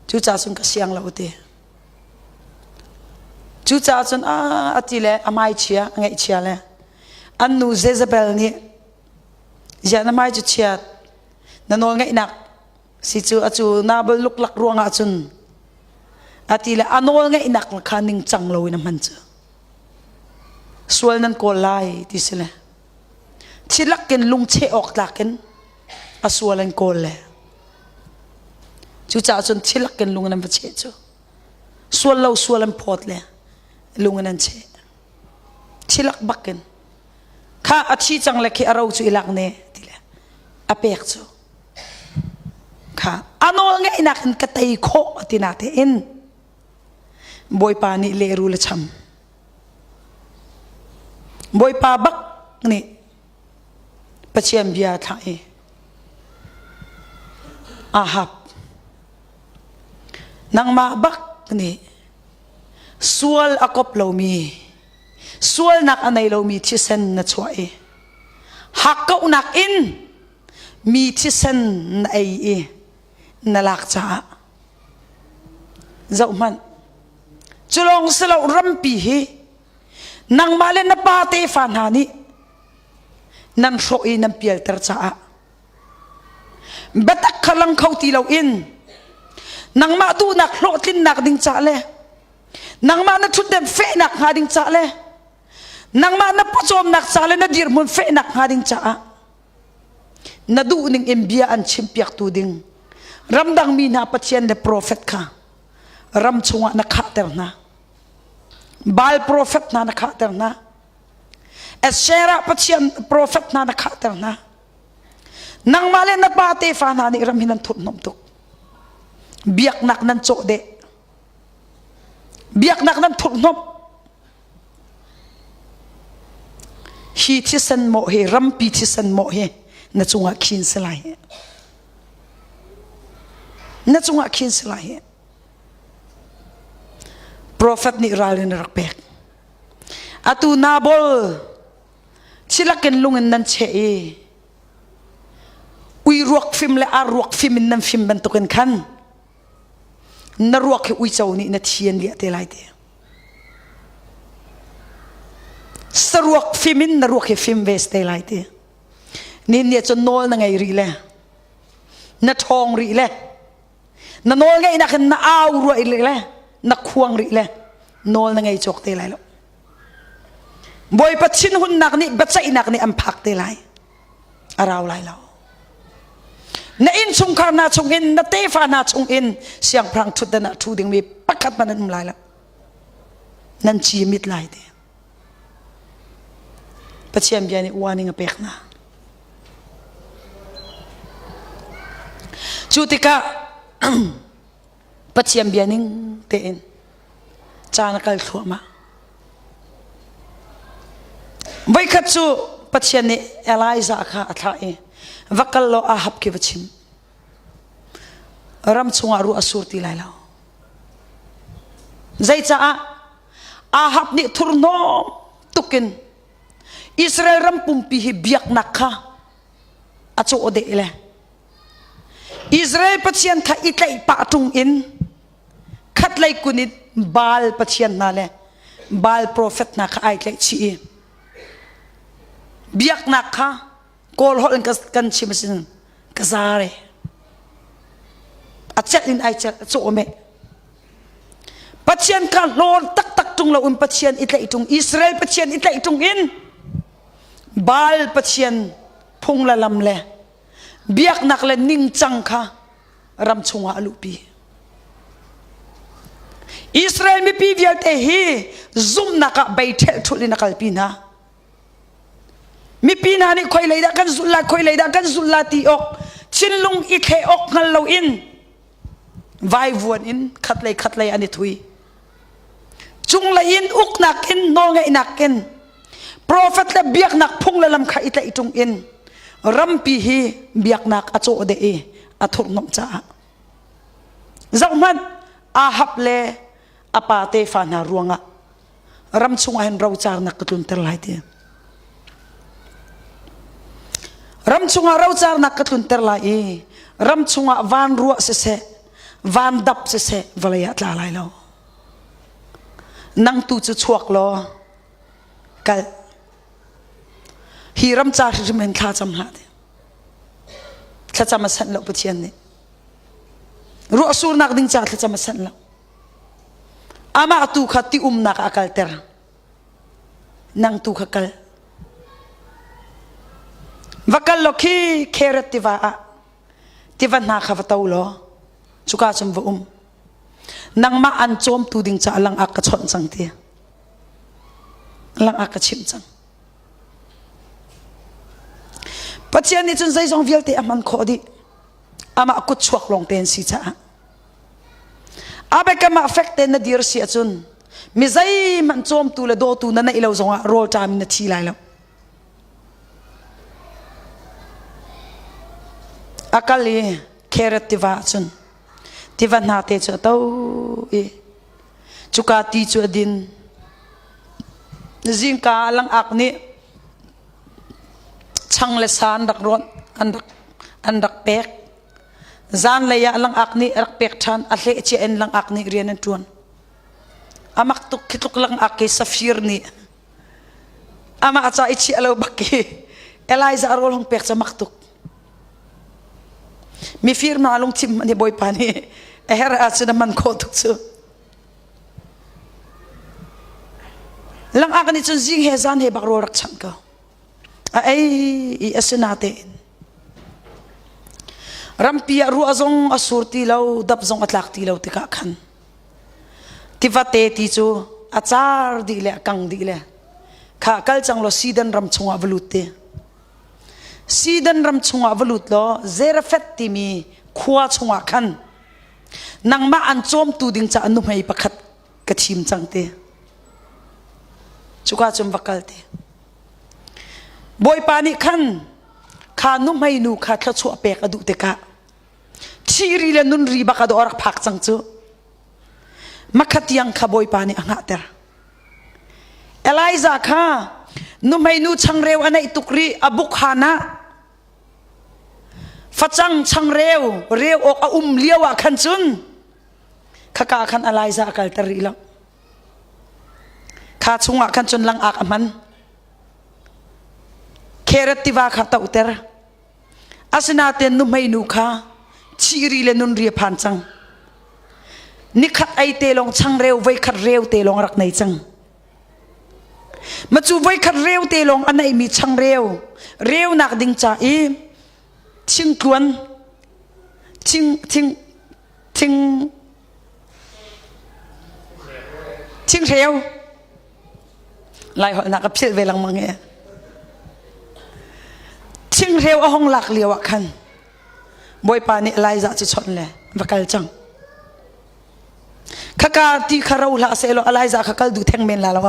Cucaah cun ka siang lo ti. Cucaah cun a ti le a mai chia a ngeih chia le an nu Jezebel nih ziah na mai cu chiat na nawl ngeihnak si cu a cu Nabal luklak ruangah cun a ti le a nawl ngeihnak kha ningcang loin a hman cu sual nan kawl lai ti si le thilak in lungcheh awk tlak in a sual an kawl le cucaah cun thilak in lung in an va cheh cu sual lo sual an phawt le lung in an cheh thilak bak in kha a thi cang le khi a ro cu i lak ne ti le a pek cu kha a nawl ngeihnak in ka tei khawh a ti na tein Bawipa nih lehrul a cham Bawipa bak nih Pathian bia thlah i Ahab nangmah bak nih sual a kop lomi sualnak a nei lomi thisen na chuah i hakkauhnak in mi thisen na ei i na lak caah zohhmanh cu lawng si lo rampi hi nangmah le na pa tefa hna nih nan hrawh i nan pialter caah biatak kha lang kho ti loin nangmah duhnak hlawhtlinnak ding ca le nangmah na ṭhutden fehnak hnga ding ca le nangmah na pawcawmnak ca le na dirhmun fehnak hnga ding caah na duh ning in bia an chimpiaktu ding. Ramdang mi hna Pathian le profet kha ram chungah na khahter hna. Baal profet hna na khahter hna. Asherah Pathian profet hna na khahter hna. Nangmah le na pa tefa hna nih ram hi nan thurhhnawmh tuk. Biaknak nan cawh deh. Biaknak nan thurhhnawmh. Hi thisen mawh hi rampi thisen mawh hi na cungah khin si lai hi. Na cungah khin si lai hi. Profet nih ralrin a rak pek. Atu Nabal Chilakin lung in nan cheh i ui ruak fim le ar ruak fim in nan fim bantukin khan na ruak hi uico nih na thi an liah te lai te. Saruak fim in na ruak hi fim ve te lai te. Nin nih cun nawl na ngei rih le na ṭhawng rih le na nawl ngeihnak in na au ruah rih le na khuang rih le nawl na ngei cawk te lai lo. Bawipa thinhunnak nih biaceihnak nih an phak te lai. A rau lai lo. Na innchungkhar hna chungin na tefa hna chungin siangpahrang ṭhutdan ah ṭhu dingmi pakhat hmanh an um lai lo. Nan ci mit lai te. Pathian bia nih warning a pek hna. Cu tikah Pathian bia ning tein caan a kal thluahmah. Voikhat cu Pathian nih Elijah kha a thlah i va kal law Ahab khi va chim. Ram chungah ruah a sur ti lai lo. Zeicaah Ahab nih thurhnawm tukin Israel ram pumpi hi biaknak kha a cawh deh le Israel Pathian kha i tlaih pah ṭung in khatlei kun in Baal pathian hna le Baal profet hna kha ai tlaih chih i biaknak kha Kawl holh in kan chim asin ka zare a celh in ai celh a cawh Pathian kha hlawn taktak ṭung loin Pathian i tlaih ṭung Israel Pathian i tlaih ṭung in Baal Pathian phung le lam le biaknak le ningcang kha ram chungah a luhpi. Israel mipi vialte hi zumhnak ah bei ṭhelhṭhulh in a kalpi hna. Mipi hna nih khoi lei dah kan zulh lai, khoi lei dah kan zulh lai ti awk thinlung i thleh awk hngal loin vaivuan in khatlei khatlei an i thui. Cunglei in uknak in nawlngeihnak in profet le biaknak phung le lam kha i tlaih ṭung in rampi hi biaknak a cawh deh i a thurhnomh caah zohhmanh Ahab le a pa tefa hna ruangah ram chungah hin rocarnak ka tlunter lai ti ram chungah rocarnak ka tlunter lai i ram chungah van ruah siseh van dap siseh vawlei ah tla lai lo nang tu cu chuak law kal hi ram ca hrimhrim in thla cam hlah ti thlacam a sanh lo Pathian nih ruah surnak ding ca thlacam a sanh lo amah tu kha ti umnak ah a kalter nang tu kha kal va kal law khi Keret tiva ah tiva hna kha va to law cuka cun va um nangmah an cawmtu ding caah langak ka chawnh cang ti langak ka chimh cang Pathian nih cun zeizong vialte a hman khawh dih amah kut chuak lawng te an si caah a biakam ah fek tein na dir si ahcun mi zeihmanh cawmtu le dawtu na neih lo zongah rawl ṭam in na thi lai lo a kal i Keret tiva ahcun tiva hna te cu a to i cuka ti cu a din zingka ah langak nih chang le sa an rak rawnh an rak an rak pek zanlei ah langak nih a rak pek ṭhan a hleh cia in langak nih rian an ṭuan amak tuk khi tluk langak ke safir nih amah ca i chiah lo bak ki Elijah rawl hong pek ca mak tuk Mifir hna lungthim hmanh hi Bawipa nih a herh ahcun a man khawh tuk cu. Langak nih cun zing he zan he bak rawl rak chanh ko. A ei i a si natein. Rampi ah ruah zong a sur ti lo, dap zong a tlak ti lo tikah khan tivate ti cu a car dih le a kang dih le kha kal cang law Sidon ram chungah va lut te. Sidon ram chungah va lut law Zarephath timi khua chungah khan nangmah an cawmtu ding caah nuhmei pakhat ka thim cang te. Cuka cun va kal te. Bawipa nih khan kha nuhmei nu kha thluachuah pek a duh tikah thih ri le nun ri bak a dawh a rak phak cang cu. Makha tiang kha Bawipa nih a hngahter. Elijah kha nuhmei nu changreu a neih tuk rih a buk han ah facang changreu reu awk a um lio ah khan cun khaka khan Elijah a kalter rih lo. Kha chungah khan cun langak a hman. Khereth tiva kha tohter. Asinain nuhmei nu kha thih le nun ri a phan cang. Nikhat ei te lawng changreu voikhat reu te lawng a rak nei cang. Macu voikhat reu te lawng a neihmi changreu reunak ding ca i thingtluan thing thing thing thingreu Laiholh nak ka philh ve lengmang e. Thingreu a hong lak lio ah khan Bawipa nih Elijah cu chawnh le va kal cang. Khaka ti kha ro hlah seh law Elijah kha kal duh theng men la lo.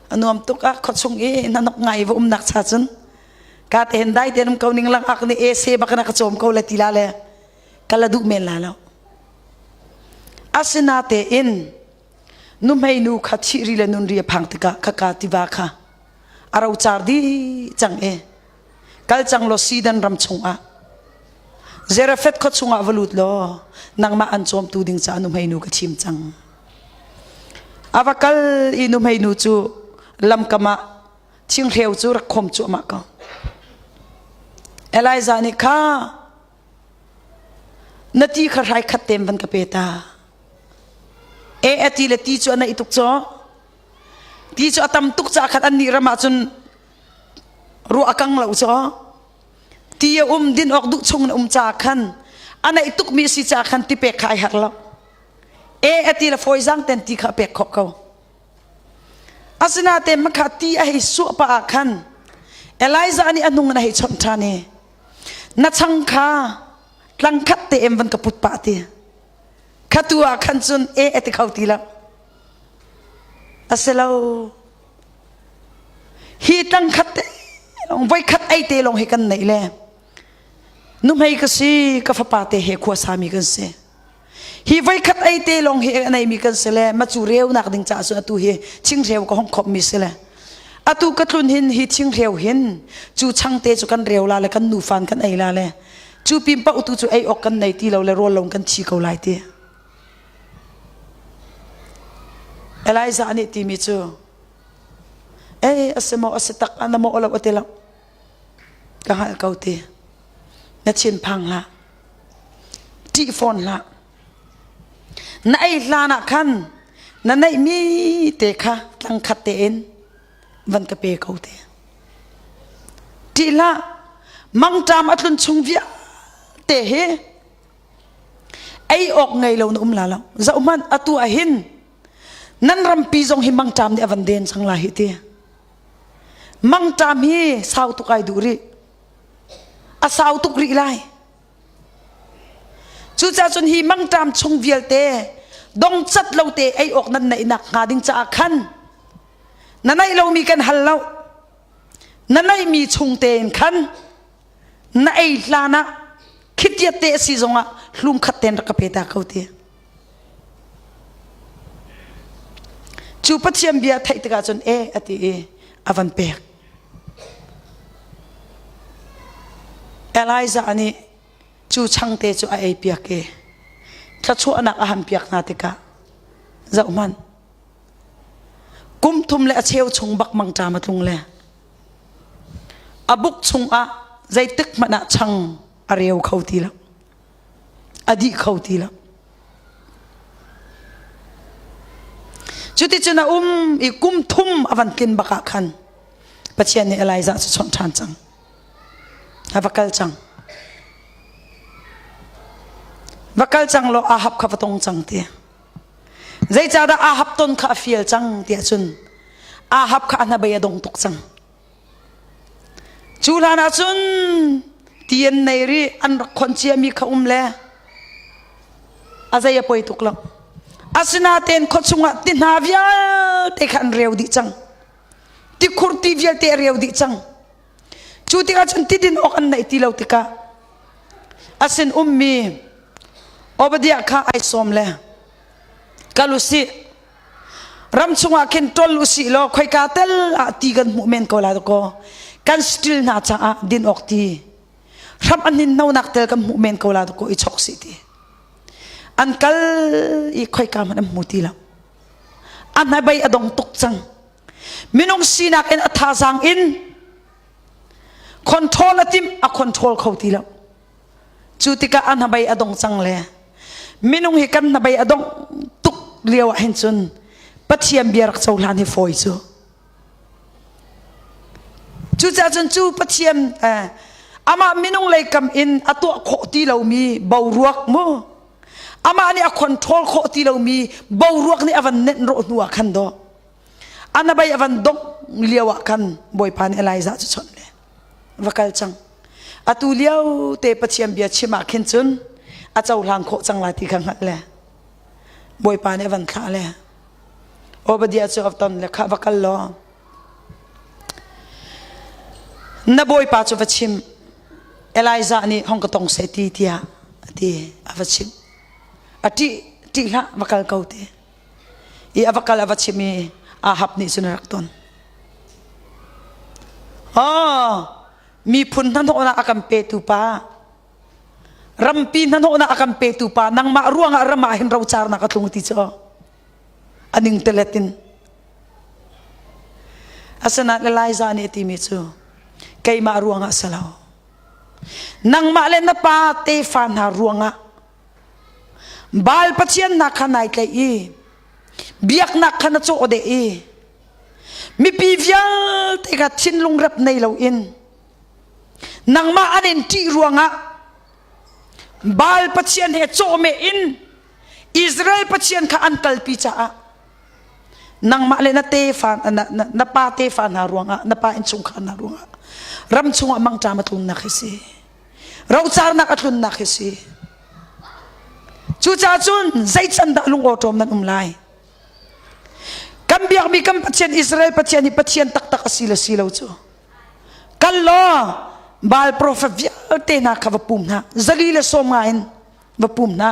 A nuam tuk ah khuachung i na nok ngai va umnak cha cun ka te hen dai te ko ning lang ak ni e se bak na ka cawm ko le ti la le kala duh men la lo. Asinatein Nuhmei nu kha thih ri le nun ri a phang tikah khaka tiva kha a rocar dih cang i kal cang law Sidon ram chungah Zarephath khua chungah va lut law nangmah an cawmtu ding caah nuhmei nu ka thim cang. A va kal i nuhmei nu cu lamkam ah thinghreu cu rak khawm cuahmah ko. Elijah nih kha na ti kha hrai khat tem van ka pe ta. E a ti le ti cu a naih tuk caw. Ti cu a tam tuk caah khat annih ram ah cun ruah a kang lo caw. Ti a um din awk duh chung in um caah khan a naih tukmi a si caah khan ti pek kha ai harh lo. E a ti le fawizang ten ti kha a pek khawh ko. Asinain makha ti a hei suah pah ah khan Elijah nih a hnung in a hei chawnh ṭhan i na chang kha tlang khat te em van ka put pah ti. Khatu ah khan cun e a ti kho ti lo. A si lo. Hi tlang khat te lawng voi khat ei te lawng hi kan neih le nuhmei ka si ka fapa te he khua sami kan si. Hi voi khat ei te lawng hi a neimi kan si le macu reunak ding caah cun atu hi thingreu ka hong khop mi si le atu ka tlun hin hi thingreu hin cu changte cu kan reu la le kan nufan kan ei la le Cu pin paoh tu cu ei awk kan nei ti lo le rawl lo kan thi ko lai ti. Elijah nih timi cu ei a si maw a si tak na maw lo a ti lo ka hngalh ko ti na thin phang hlah ṭih fawn hlah na ei hlan ah khan na neihmi te kha tlangkhat tein van ka pe ko te Ṭih hlah, mangṭam a tlun chung vialte hi ei awk ngei lo na um la lo. Zohhmanh, atu ah hin nan rampi zong hi mangṭam nih a van den cang lai hi ti. Mangṭam hi sau tuk ai duh rih. A sau tuk rih lai. Cucaah cun hi mangṭam chung vialte dongcat lo te ei awk nan neihnak hnga ding caah khan na neih lomi kan hal lo. Na neihmi chung tein khan na ei hlan ah khitiat te a si zongah hlum khat tein rak ka pe ta ko ti. Cu Pathian bia theih tikah cun e a ti i a van pek. Elijah nih cu changte cu a ei piak i thluachuahnak a han piak hna tikah zohhmanh kum thum le a cheu chung bak mangṭam a tlung le a buk chungah zeitik hmanh ah chang a reu kho ti lo a dih kho ti lo cuticun a um i kum thum a van tlin bak ah khan Pathian nih Elijah cu chawnh ṭhan cang a va kal cang. Va kal cang law Ahab kha va tong cang ti. Zeicahdah Ahab ton kha a fial cang tiah cun Ahab kha a hnabei a dong tuk cang. Cu hlan ah cun ti an nei rih an rak khon ciami kha um le a zei a poi tuk lo. Asinain khua chungah ti hna vialte kha an reu dih cang. Tikhur ti vialte a reu dih cang. Cu tikah cun tidin awk an neih ti lo tikah a sin ummi Obadiah kha ai sawm le kal usih ram chungah khin ṭol usih law khoika tel ah ti kan hmuh men ko lai dakaw kan still hna caah din awk ti hram an hin nonak tel kan hmuh men ko lai dakaw i chok sih ti an kal i khoika hmanh an hmu ti lo a hnabei a dong tuk cang minung sinak in a thazaang in control a timh a control kho ti lo cu tikah a hnabei a dong cang le minung hi kan hnabei a dong tuk lio ah hin cun Pathian bia rak cohlan hi fawi cu cucaah cun cu Pathian eh, amah minung lei kam in a tuah khawh ti lomi boruak mu amah nih a control khawh ti lomi boruak nih a van nenh rawh hnu ah khan dawh anabai a van dongh lio ah khan Bawipa nih Elijah cu chawnh le va kal cang atu lio te Pathian bia chim ah khin cun a cohlang khawh cang lai ti kha hngalh le Bawipa nih a van thlah le Obadiah cu a ton le kha va kal law na bawipa cu va chim Elijah nih hong ka tong seh ti tiah a ti a va chim a ṭih ṭih hlah va kal ko ti i a va kal a va chim i Ahab nih cun a rak ton oh miphun hnahnawhnak a kan petu pa rampi hnahnawhnak a kan petu pa nangmah ruangah ram ah hin rocarnak a tlung ti cu a ning telet in asinain Elijah nih a timi cu keimah ruangah si lo nangmah le na pa tefa hna ruangah Baal pathian hna kha nai tlaih i biaknak kha na cawh deh i mipi vialte kha thinlung rep nei loin nangmah an in ṭih ruangah Baal pathian he cawhmeh in Israel pathian kha an kalpi caah nangmah le na tefa na, na, na pa tefa hna ruangah na pa innchungkhar hna ruangah ram chungah mangṭam a tlunnak hi si rocarnak a tlunnak hi si cucaah cun zei can dah lungawṭawm nan um lai kan biakmi kan Pathian Israel Pathian hi Pathian taktak a si le si lo cu kal law Baal profet vialte hna kha va pum hna zali le sawm nga in va pum hna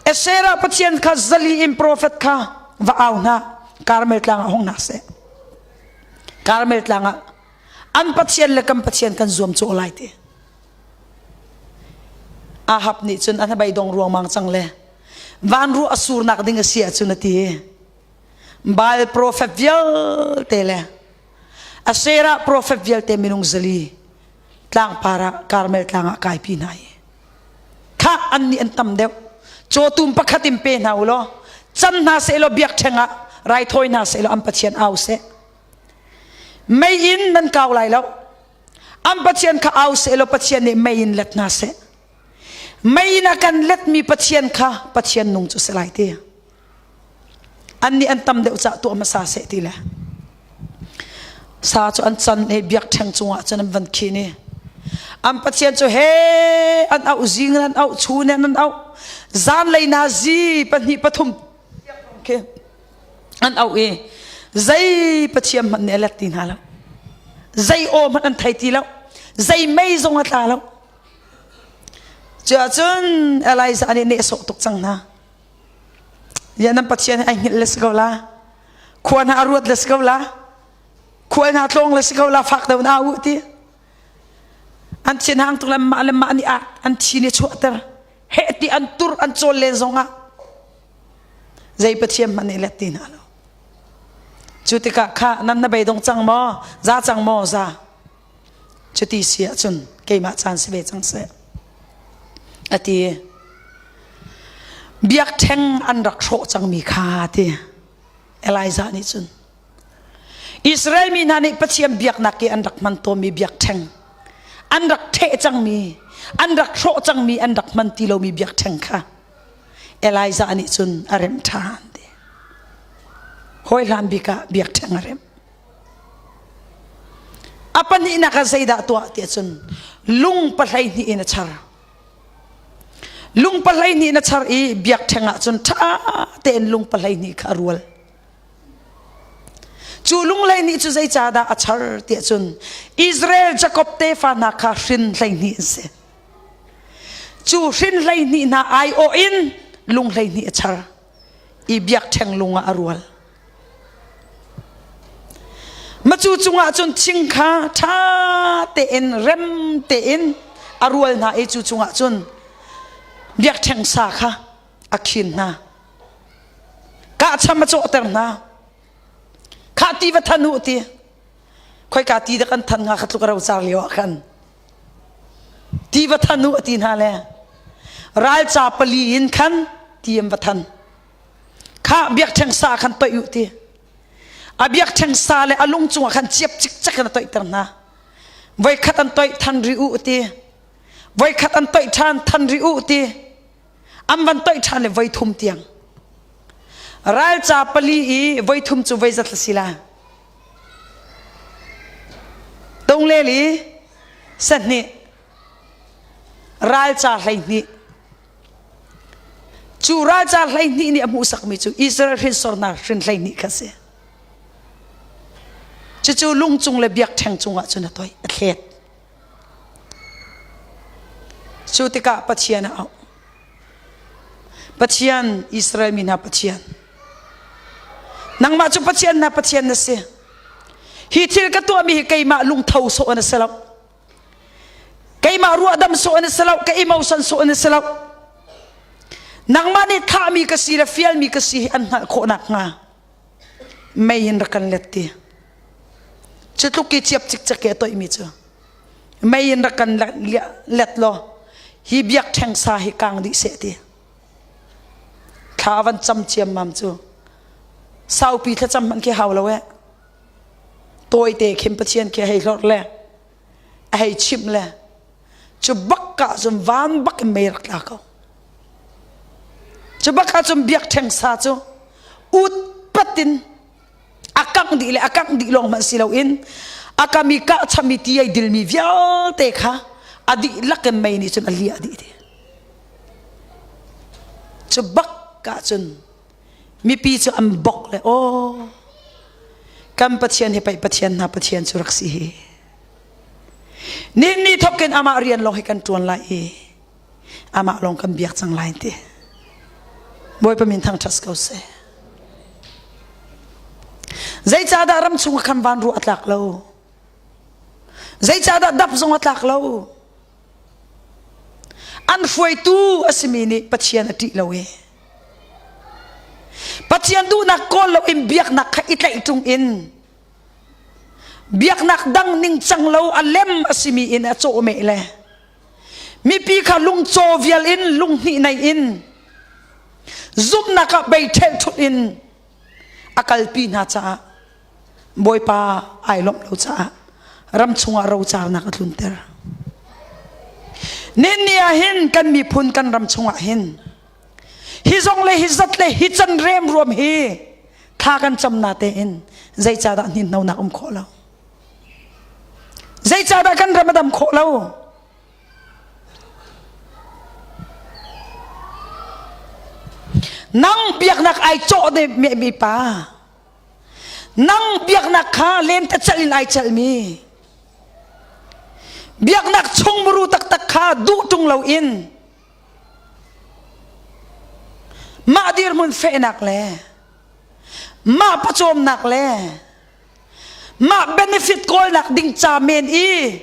Asherah pathian kha zali in profet kha va au hna Karmel tlang ah hong hna seh Karmel tlang ah an pathian le kan pathian kan zuam cawh lai ti Ahab nih cun a hnabei dong ruangmang cang le van ruah a surnak ding a si ahcun a ti Baal profet vialte le Asherah profet vialte minung zali tlangpar ah Karmel tlang ah kaipi hna i kha an nih an tam deuh cawtum pakhat in pe hna u law cam hna seh law biakṭheng ah raithawi hna seh law an pathian au seh mei in nan kau lai lo an pathian kha au seh law pathian nih mei in let hna seh mei in a kan letmi pathian kha pathian nung cu si lai ti Annih an tam deuh cah tuah hmasa seh ti le sa cu an can i biakṭheng cungah cun an van khin i an pathian cu he an auh zing in an auh chun in an auh zanlei nazi pahnih pathum khi an auh i zei pathian hmanh nih a let ti hna lo zei aw hmanh an thei ti lo zei mei zong a tla lo cuahcun Elijah nih nehsawh tuk cang hna Ya nan Pathian hi ai hngilh le si ko la. Khua hna a ruat le si ko la. Khual hna tlawng le si ko la fak deuh na u ti. An thin hang tuk le mah le mah nih an thi nih chuahter. Heh ti an tur an cawl len zong ah zei Pathian hmanh nih let ti hna lo. Cu tikah kha nan na beidong cang maw? Za cang maw? Za. Cuti si ahcun keimah caan si ve cang seh. A ti. Biakṭheng an rak hrawh cangmi kha ti. Elijah nih cun Israel mi hna nih Pathian biaknak i an rak hman tawnmi biakṭheng. An rak ṭheh cangmi, an rak hrawh cangmi, an rak hman ti lomi biakṭheng kha Elijah nih cun a remh ṭhan ti. Hawi hlan bik ah biakṭheng a remh. A pahnihnak ah zeidah tuah tiah cun lung pahlei hnih in a char. Lung pahlei hnih in a char i biakṭheng ah cun ṭha tein lung pahlei hnih kha a rual. Cu lunglei nih cu zeicahdah a char tiah cun Israel Jakob tefa hna kha hrin 12 an si. Cu hrin 12 hna aiawh in lung 12 a char i biakṭheng lung ah a rual. Macu cungah cun thing kha ṭha tein rem tein a rual hna i cu cungah cun biakṭheng sa kha a khin hna. Kahcham a cawhter hna. Khah ti va than u ti. Khoika ti dah kan than hnga kha tluk a rocar lio ah khan. Ti va than u a ti hna le ralca pali in khan ti an va than. Khah biakṭheng sa khan toih u ti. A biakṭheng sa le a lung cungah khan ciap cikcek in a toihter hna. Voikhat an toih than rih u ti. Voikhat an toih ṭhan than rih u ti. An van toih ṭhan le voi thum tiang. Ralca pali i voi thum cu voi zat si la. Tunglel i sahnih ralca 12. Cu ralca 12 nih a hmuhsakmi cu Israel hrinsor hna hrin 12 kha si. Cucu lungcung le biakṭheng cungah cun a toih, a thlet. Cu tikah Pathian a auh. Pathian, Israel mi hna Pathian. Nangmah cu Pathian hna Pathian na si. Hi thil ka tuahmi hi keimah lungtho sawh na si lo. Keimah ruahdam sawh na si lo. Ka emotion sawh na si lo. Nangmah nih thahmi ka si le fialmi ka si hi an hngalh khawh nakhnga mei in rak kan let ti. Cu tluk i ciap cikcek i a toihmi cu mei in rak kan let law hi biakṭheng sa hi kang dih seh ti. Thla van cam ciammam cu saupi thlacam hmanh khi hau lo eh. Tawite khin Pathian khi a hei hlorh le a hei chimh le cu bak ah cun van bak in mei rak tla ko. Cu bak ah cun biakṭheng sa cu ut pat in a kangh dih le a kangh dih lawng hmanh si loin a kami kahchami ti ai dilmi vialte kha a dihlak in mei nih cun a liah dih ti. Cu bak ah cun mipi cu an bok le aw kan Pathian hi pei Pathian hna Pathian cu rak si hi. Nihin ni thawk in amah rian lawng hi kan ṭuan lai i amah lawng kan biak cang lai ti. Bawipa min thangṭhat ko seh. Zeicahdah ram chung ah khan van ruah a tlak lo? Zeicahdah dap zong a tlak lo? An hruaitu a simi nih Pathian a ṭih lo i Pathian duhnak kawl loin biaknak kha i tlaih ṭung in biaknak dang ningcang lo a lem a simi in a cawhmeh le mipi kha lungcaw vial in lunghnih nei in zumhnak ah bei ṭhelhṭhulh in a kalpi hna caah Bawipa ai lawmh lo caah ram chungah rocarnak a tlunter. Nihin ni ah hin kan miphun kan ram chungah hin hi zong le hi zat le hi can remruam hi thla kan cam na tein zeicahdah hninhnonak um khawh lo? Zeicahdah kan ram a dam khawh lo? Nang biaknak ai cawh mi pa nang biaknak kha lentecelh in ai celhmi biaknak chungmuru taktak kha duh ṭung loin mah dirhmun fehnak le mah pawcawmnak le mah benefit kawlnak ding ca men i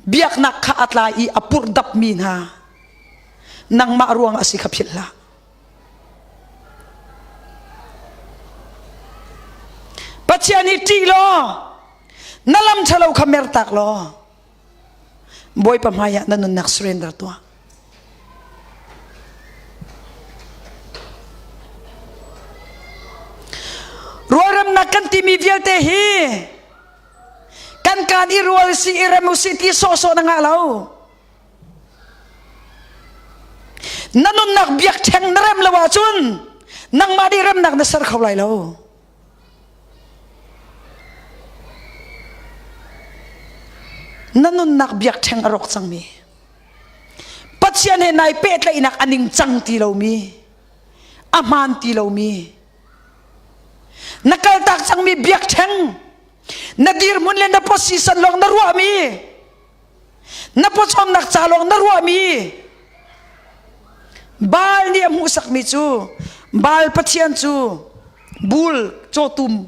biaknak kha a tlai i a purhdapmi hna nangmah ruang a si kha philh hlah. Pathian hi ṭih law na lam ṭhalo kha mertak law Bawipa hmaiah na nunnak surrender tuah. Rualremnak kan timi vialte hi. Kan kaan i rual si i rem usih ti sawhsawh na ngah lo. Na nunnak biakṭheng na rem lo ahcun nangmah nih remnak na ser kho lai lo. Na nunnak biakṭheng a rawk cangmi Pathian he nai pehtlaihnak a ningcang ti lomi a hmaan ti lomi na kaltak cangmi biakṭheng na dirhmun le na position lawng na ruahmi na pawcawmnak ca lawng na ruahmi Baal nih a hmuhsakmi cu Baal pathian cu bul cawtum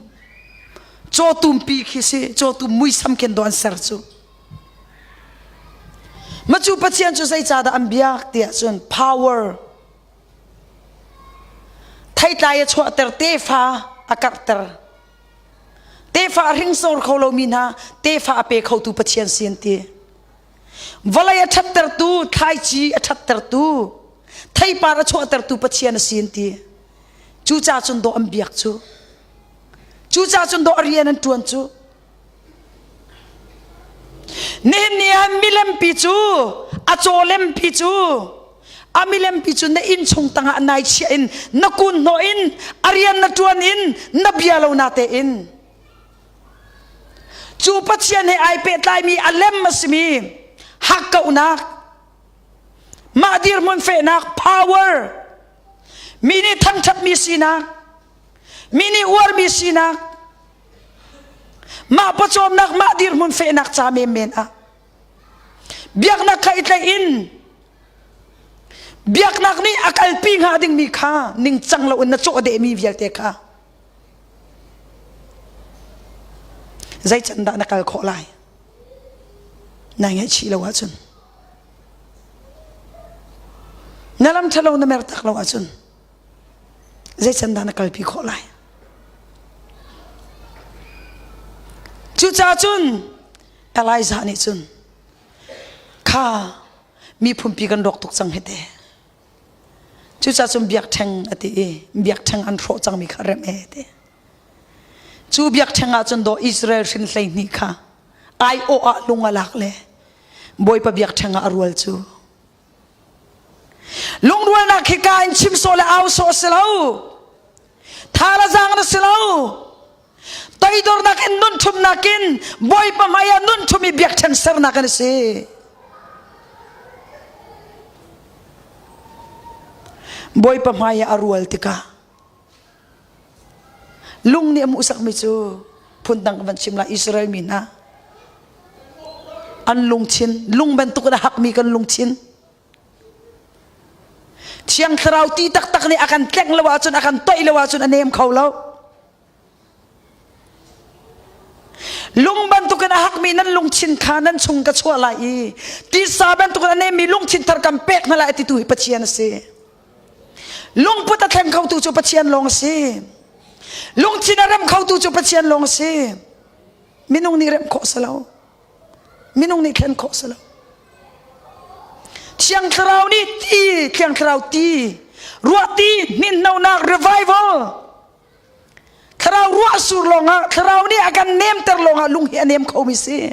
cawtumpi khi si cawtum muisam khin do an ser cu Macu pathian cu zeicahdah an biak tiah cun power theitlai a chuahter tefa a karhter Tefa a hringsor kho lomi hna tefa a pe khotu Pathian si an ti. Vawlei a ṭhattertu, thlaici a ṭhattertu, theipar a chuahtertu Pathian a si an ti. Cucaah cun dawh an biak cu. Cucaah cun dawh a rian an ṭuan cu. Nihin ni ah milempi cu a cawlempi cu a milempi cu na inn chung tangah nai chiah in na kun hnawh in a rian na ṭuan in na bia lo na te in cu Pathian he ai pehtlaimi a lem a simi hakkauhnak mah dirhmun fehnak power mi nih thangṭhatmi sinak mi nih uarmi sinak Mah pawcawmnak, mah dirhmun fehnak ca menmen ah biaknak kha i tlaih in biaknak nih a kalpi hnga dingmi kha ningcang loin na cawhdehmi vialte kha zei can dah na kal khawh lai nai ngaihchih lo ahcun na lam ṭhalo na mertak lo ahcun zei can dah na kalpi khawh lai cucaah cun Elijah nih cun kha miphunpi kan rawk tuk cang hi te cucaah cun biakṭheng a ti i biakṭheng an hrawh cangmi kha remh e ti cu biakṭheng ah cun dawh Israel hrin 12 kha aiawh ah lung a lak le Bawipa biakṭheng ah a rual cu Lungrualnak hi ka in chim sawh le au sawh si lo. Tha le zaang na si lo. Toidornak in nun ṭhumnak in Bawipa hmai ah nun ṭhum i biakṭheng sernak an si. Bawipa hmai ah a rual tikah lung nih a hmuhsakmi cu phundang ka van chim lai Israel mi hna an lungthin lung bantuk in a hakmi kan lungthin Thiang Thlarau ti taktak nih a kan tlengh lo ahcun a kan toih lo ahcun a nem kho lo lung bantukin a hakmi nan lungthin kha nan chung ka chuah lai i tisa bantukin a nemmi lungthin thar kan pek hna lai titu hi Pathian a si Lungput a thleng khotu cu Pathian lawng a si. Lungthin a rem khotu cu Pathian lawng a si. Minung nih remh khawh si lo. Minung nih thlen khawh si lo. Thiang Thlarau nih ti, Thiang Thlarau ti, ruah ti, hninhnonak revival. Thlarau ruah sur lawngah, Thlarau nih a kan nemter lawngah lung hi a nem khomi si.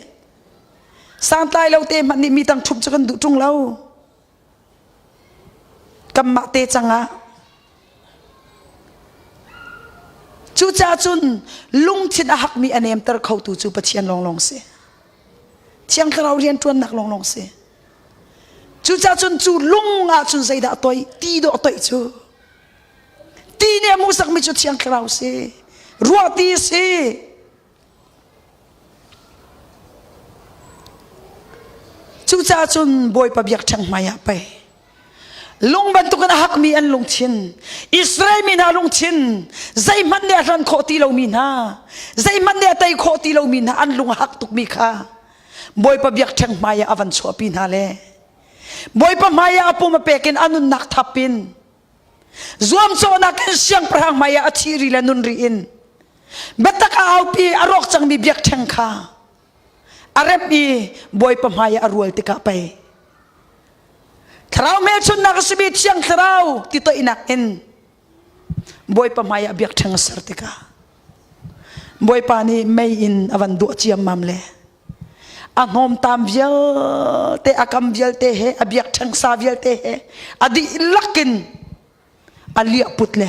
Santlai lo te hmanh nih mi tang ṭhumh cu kan duh ṭung lo. Kanmah te cang ah Cucaah cun lungthin a hakmi a nemter khotu cu Pathian lawnglawng si. Thiang Thlarau rianṭuannak lawnglawng si. Cucaah cun cu lung ah cun zeidah toih? Ti dawh toih cu. Ti nih a hmuhsakmi cu Thiang Thlarau si. Ruah ti si. Cucaah cun Bawipa biakṭheng hmaiah pei lung bantukin a hakmi an lungthin Israel mi hna lungthin zeihmanh nih a hran khawh ti lomi hna zeihmanh nih a tei khawh ti lomi hna an lung a hak tukmi kha Bawipa biakṭheng hmaiah a van chuahpi hna le Bawipa hmaiah a pum a pek in a nunnak thap in zuamcawhnak in siangpahrang hmaiah a thi ri le nun ri in Biatak a aupi a rawk cangmi biakṭheng kha a remh i Bawipa hmai ah a rual tikah pei thlarau hmelchunhnak a simi Thiang Thlarau ti toihnak in Bawipa hmai ah biakṭheng a ser tikah Bawipa nih mei in a van duah ciammam le. A hnawmtam vialte, a kam vialte he, a biakṭheng sa vialte he, a dihlak in a liah put le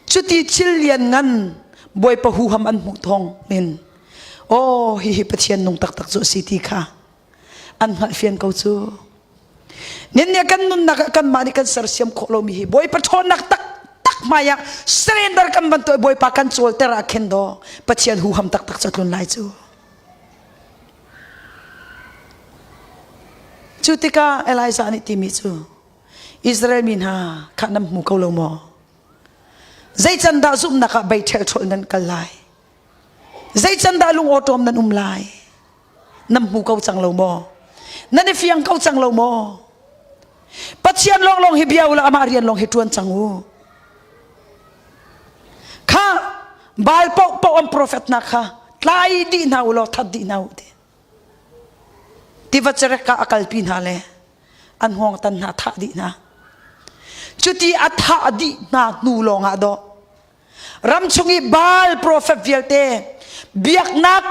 cuti thil lian ngan Bawipa huham an hmuh thawng in aw hihi Pathian nung taktak cu a si ti kha an hngalhfian ko cu. Nin nih kan nunnak ah kanmah nih kan sersiam khawh lomi hi Bawipa ṭhawnnak taktak hmai ah surrender kan van tuah Bawipa kan cawlter ah khin daw Pathian huham taktak cu a tlun lai cu. Cu tikah Elijah nih timi cu Israel mi hna kha nan hmu ko lo maw? Zei can dah zumhnak ah bei ṭhelṭhawlh nan kal lai? Zei can dah lung awṭawm nan um lai? Nan hmu ko cang lo maw? Nan i fiang ko cang lo maw? Pathian lawnglawng hi bia u law amah rian lawng hi ṭuan cang u. Kha Baal paohpaoh an profet hna kha tlai dih hna u law that dih hna u ti. Tiva cerek ah a kalpi hna le an hngawng tan hna thah dih hna. Cuti a thah dih hna hnu lawngah dawh ram chung i Baal profet vialte biaknak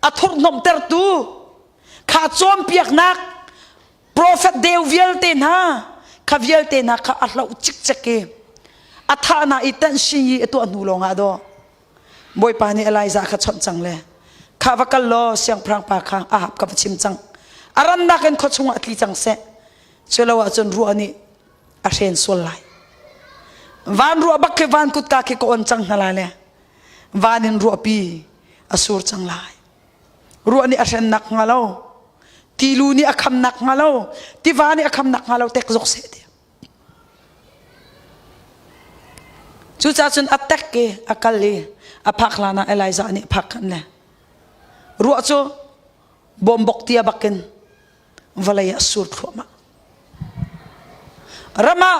a thurhnomhtertu kha cawnpiaknak profet deu vialte hna kha vialte hna kha a hloh cikcek i a thah hna i tanhsin i a tuah hnu lawngah dawh Bawipa nih Elijah kha chawnh cang le kha va kal law siangpahrang pa kha Ahab ka va chim cang a rannak in khua chungah tli cang seh cu lo ahcun ruah nih a hren sual lai van ruah bak khi van kutka khi ka on cang hna lai le van in ruahpi a sur cang lai ruah nih a hrennak hnga lo tilu nih a khamnak hnga lo tiva nih a khamnak hnga lo tek zok seh ti Cucaah cun a tek i a kal i a phak hlan ah Elijah nih a phak khan le ruah cu bawmbok tia bakin vawlei ah sur thluahmah. Ram ah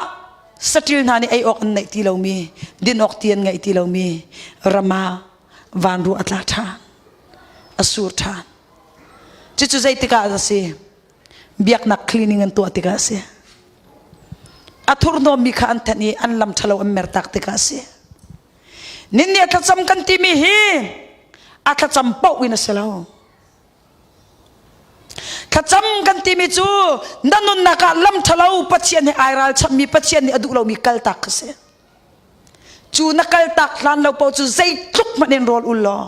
saṭil hna nih ei awk an neih ti lomi, din awk ti an ngeih ti lomi ram ah vanruah a tla ṭhan, a sur ṭhan. Cucu zeitik ah a si? Biaknak cleaning an tuah tikah a si. A thurhnawmmi kha an thenh i an lam ṭhalo an mertak tikah a si. Ninni a thlacam kan timi hi a thlacam paoh in a si lo. Thlacam kan timi cu na nunnak ah lam ṭhalo Pathian he ai ralchammi Pathian nih a duh lomi kaltak kha si. Cu na kaltak hlan lo paoh cu zeitluk hmanh in rawl ul law,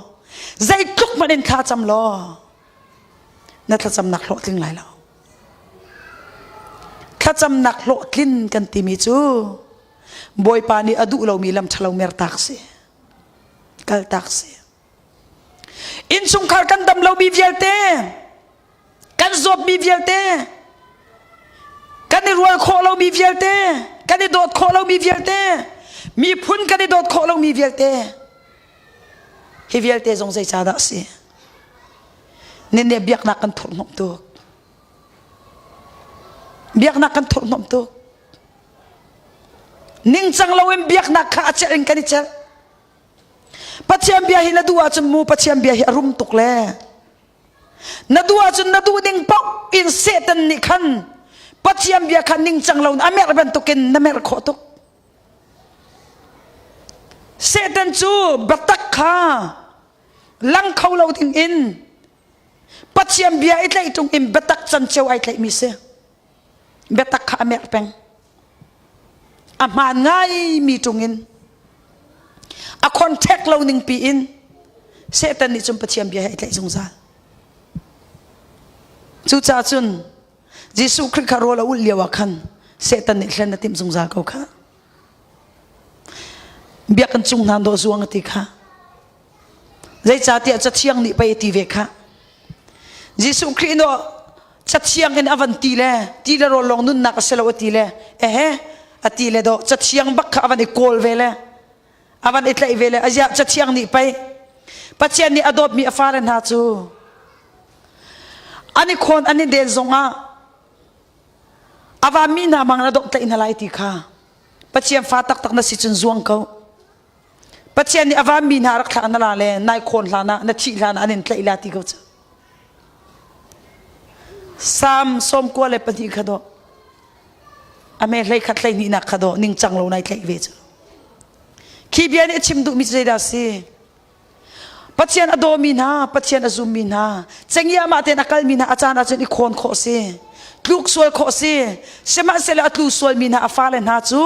zeitluk hmanh in thlacam law, na thlacamnak hlawhtling lai lo. Thlacamnak hlawhtlin kan timi cu Bawipa nih a duh lomi lam ṭhalo mertak si, kaltak si. Innchungkhar kan dam lomi vialte, kan zawtmi vialte, kan i rual khawh lomi vialte, kan i dawt khawh lomi vialte, miphun kan i dawt khawh lomi vialte, hi vialte zong zeicahdah a si? Nin nih biaknak kan thurhhnawmh tuk. Biaknak kan thurhhnawmh tuk. Ningcang loin biaknak kha a celh in kan i celh. Pathian bia hi na duh ahcun mu Pathian bia hi a rum tuk le na duh ahcun na duh ding paoh in Satan nih khan Pathian bia kha ningcang lo in a merh bantukin na merh khawh tuk. Satan cu biatak kha lang kho lo ding in Pathian bia i tlaih ṭung in biatak canceo ai tlaihmi si. Biatak kha a merh peng. A hmaan ngaimi ṭung in a contact lo ning pi in Satan nih cun Pathian bia he ai tlaih zungzal. Cucaah cun Jesuh Khrih kha rawl a ulh lio ah khan Satan nih hlen a timh zungzal ko kha. Biakinn cung hna dawh zuang a ti kha. Zeicahtiah Cathiang nih pei a ti ve kha. Jesuh Khrih no Cathiang in a van ti le ti le rawl lawng nunnak a si lo a ti le ehe a ti le dawh Cathiang bak kha a van i kawl ve le a van i tlaih ve le aziah Cathiang nih pei Pathian nih a dawtmi a fale hna cu an i khawn an i den zongah a vanmi hna mang na dawmh tlaih hna lai ti kha Pathian fa taktak na si cun zuang ko. Pathian nih a vanmi hna rak thlak na la le nai khawn hlan ah na thih hlan ah an in tlaih la ti ko cu. Salm 92 kha dawh. A me hlei khat hlei hnihnak kha dawh ningcang lo nai tlaih ve cu. Khi bia nih a chim duhmi cu zeidah a si? Pathian a dawmi hna, Pathian a zummi hna, cengiahmah tein a kalmi hna a caan ahcun i khawn khawh si. Tluk sual khawh si. Sihmanhsehlaw a tlu sualmi hna a fale hna cu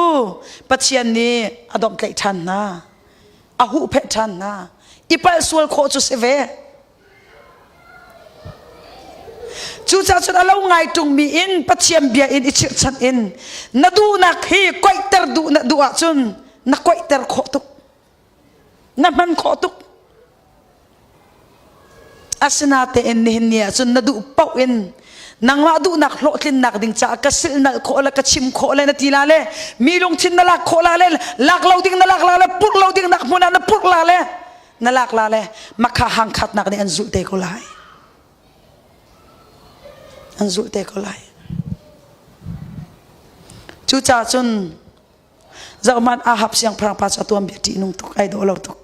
Pathian nih a domhtlaih ṭhan hna. A huhphenh ṭhan hna. I palh sual khawh cu si ve. Cucaah cun a lo ngai ṭungmi in Pathian bia in i chirhchanh in na duhnak hi koihter duh na duh ahcun na koihter khawh tuk. Na hman khawh tuk. Asinatein nihin ni ahcun na duh paoh in nangmah duhnak hlawhtlinnak ding caah ka silhnalh khawh le ka chim khawh le na ti la le mi lungthin na lak khawh la le lak lo ding na lak la le purh lo ding nak hmun ah na purh la le na lak la le makha hangkhatnak nih an zulh te ko lai an zulh te ko lai cucaah cun zohman Ahab siangpahrang pa cu a tuanbia ṭih nung tuk ai dawh lo tuk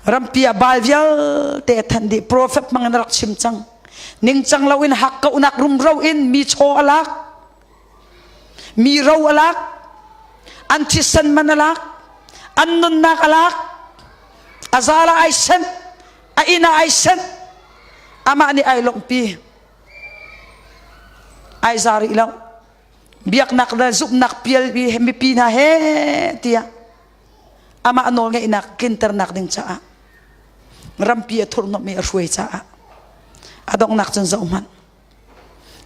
rampi ah baal vialte a thanh dih profet hmang in a rak chim cang ningcang loin hakkauhnak rumro in mi chaw a lak Mi ro a lak, an thisen man a lak, an nunnak a lak, a zal ah ai senh, a inn ah ai senh, amah nih ai lawmhpi. Ai za rih lo. Biaknak le zumhnak pial mipi hna he tiah amah nawlngeihnak tlinternak ding caah rampi a thurhnawmh i a hruai caah a donghnak cun zoh hmanh.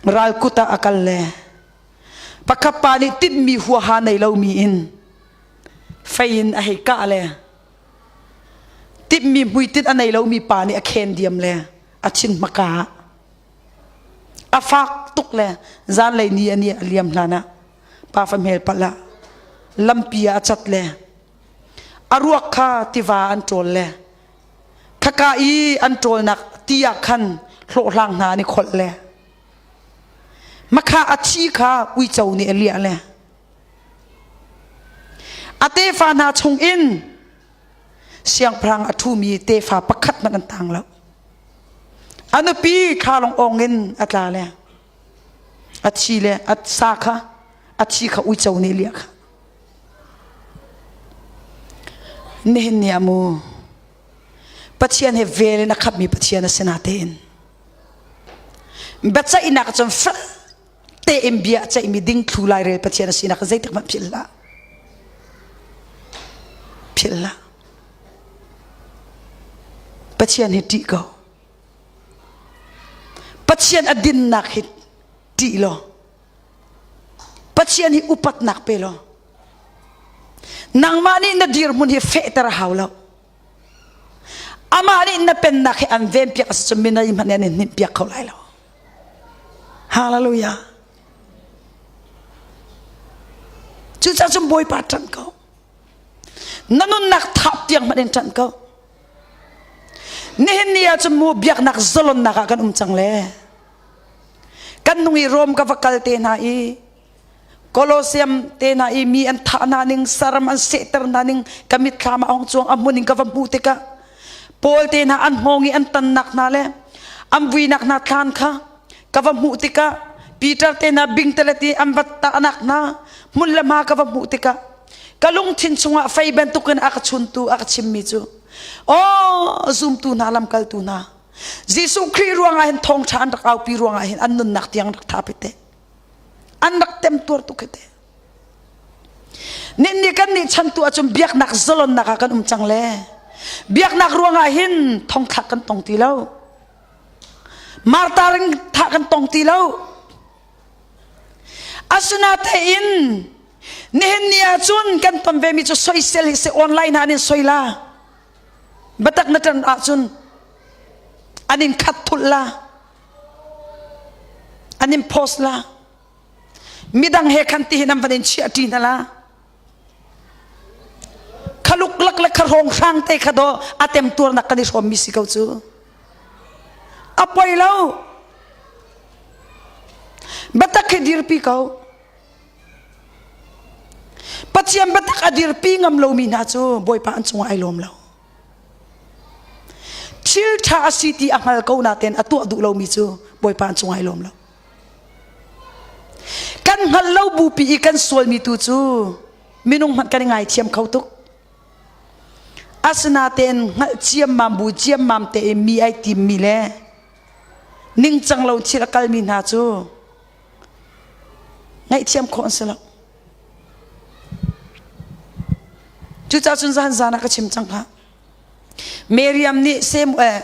Ral kut ah a kal le pakhat pa nih tinhmi huaha nei lomi in fei in a hei kah le timhmi hmuitinh a nei lomi pa nih a khen diam le a thin hmaka ah a fak tuk le zanlei ni a ni a liam hlan ah pa fa hmel palh ah lampi ah a cat le a ruak kha tiva an ṭawl le Khaka i an ṭawlnak ti ah khan hlawhhlang hna an i kholh le makha a thi kha uico nih a liah le a tefa hna chungin siangpahrang a ṭhumi tefa pakhat hmanh an tang lo. A nupi thlalong awng in a tla le a thi le a sa kha a thi kha uico nih liah kha. Nihin ni ah mu Pathian he vel in a khatmi Pathian a si natein biaceihnak cun fel tein bia a ceihmi dingthlu lairel Pathian a sinak zeitik hmanh philh hlah. Philh hlah. Pathian hi ṭih ko. Pathian a dinnak hi ṭih law Pathian hi upatnak pe law nangmah nih na dirhmun hi fehter a hau lo. Amah nih na pennak hi an venpiak a si cun minai hmanh nih an in hninhpiak kho lai lo. Hallelujah. Cucaah cun Bawipa ṭanh ko. Na nunnak thap tiang hmanh in ṭanh ko. Nihin ni ah cun mu biaknak zalonnak ah kan um cang le. Kan nung i Rom ka va kal te hna i Colosseum te hna i mi an thah hna ning saram an sehter hna ning ka mitthlam ah hong cuang a hmun in ka va hmuh tikah Paul te hna an hngawng i an tannak hna le an vuinak hna thlan kha ka va hmuh tikah Peter te hna bingtalet i an va tahnak hna hmun le hma ka va hmuh tikah ka lungthin chungah fei bantukin a ka chuntu a ka chimmi cu aw zumtu hna lamkaltu hna Jesuh Khrih ruangah hin thawngṭha an rak aupi ruangah hin an nunnak tiang rak tha te. An rak temtuar tuk te. Nin nih kan nih chan tu ahcun biaknak zalonnak ah kan um cang le biaknak ruangah hin thongthlak kan tong ti lo. Martar in thah kan tong ti lo. Asinatein nihin ni ahcun kan ton ve mi cu soisel hi si online ah an in soi la. Biatak na ṭan ahcun an in khat thulh la, an in post la, midang he khan tihin an van in chiah ṭi hna la. Khaluk lak le khahrong hrang te kha do a temtuarnak kan i hrawmmi si ko cu. A poi lo. Biatak hi dirpi ko. Pathian biatak a dirpi ngam lomi hna cu Bawipa an cungah ai lawm lo. Thil ṭha a si ti a hngal ko natein a tuah duh lomi cu Bawipa an cungah ai lawm lo. Kan hngalh lo bupi i kan sualmi tu cu minung hmanh kan i ngaithiam kho tuk. Asinain hngalh ciammam bu ciammam tein mi ai timmi le ningcang lo thil a kalmi hna cu ngaihthiam khawh an si lo. Cucaah cun zan zan ah ka chim cang kha. Miriam nih Samuel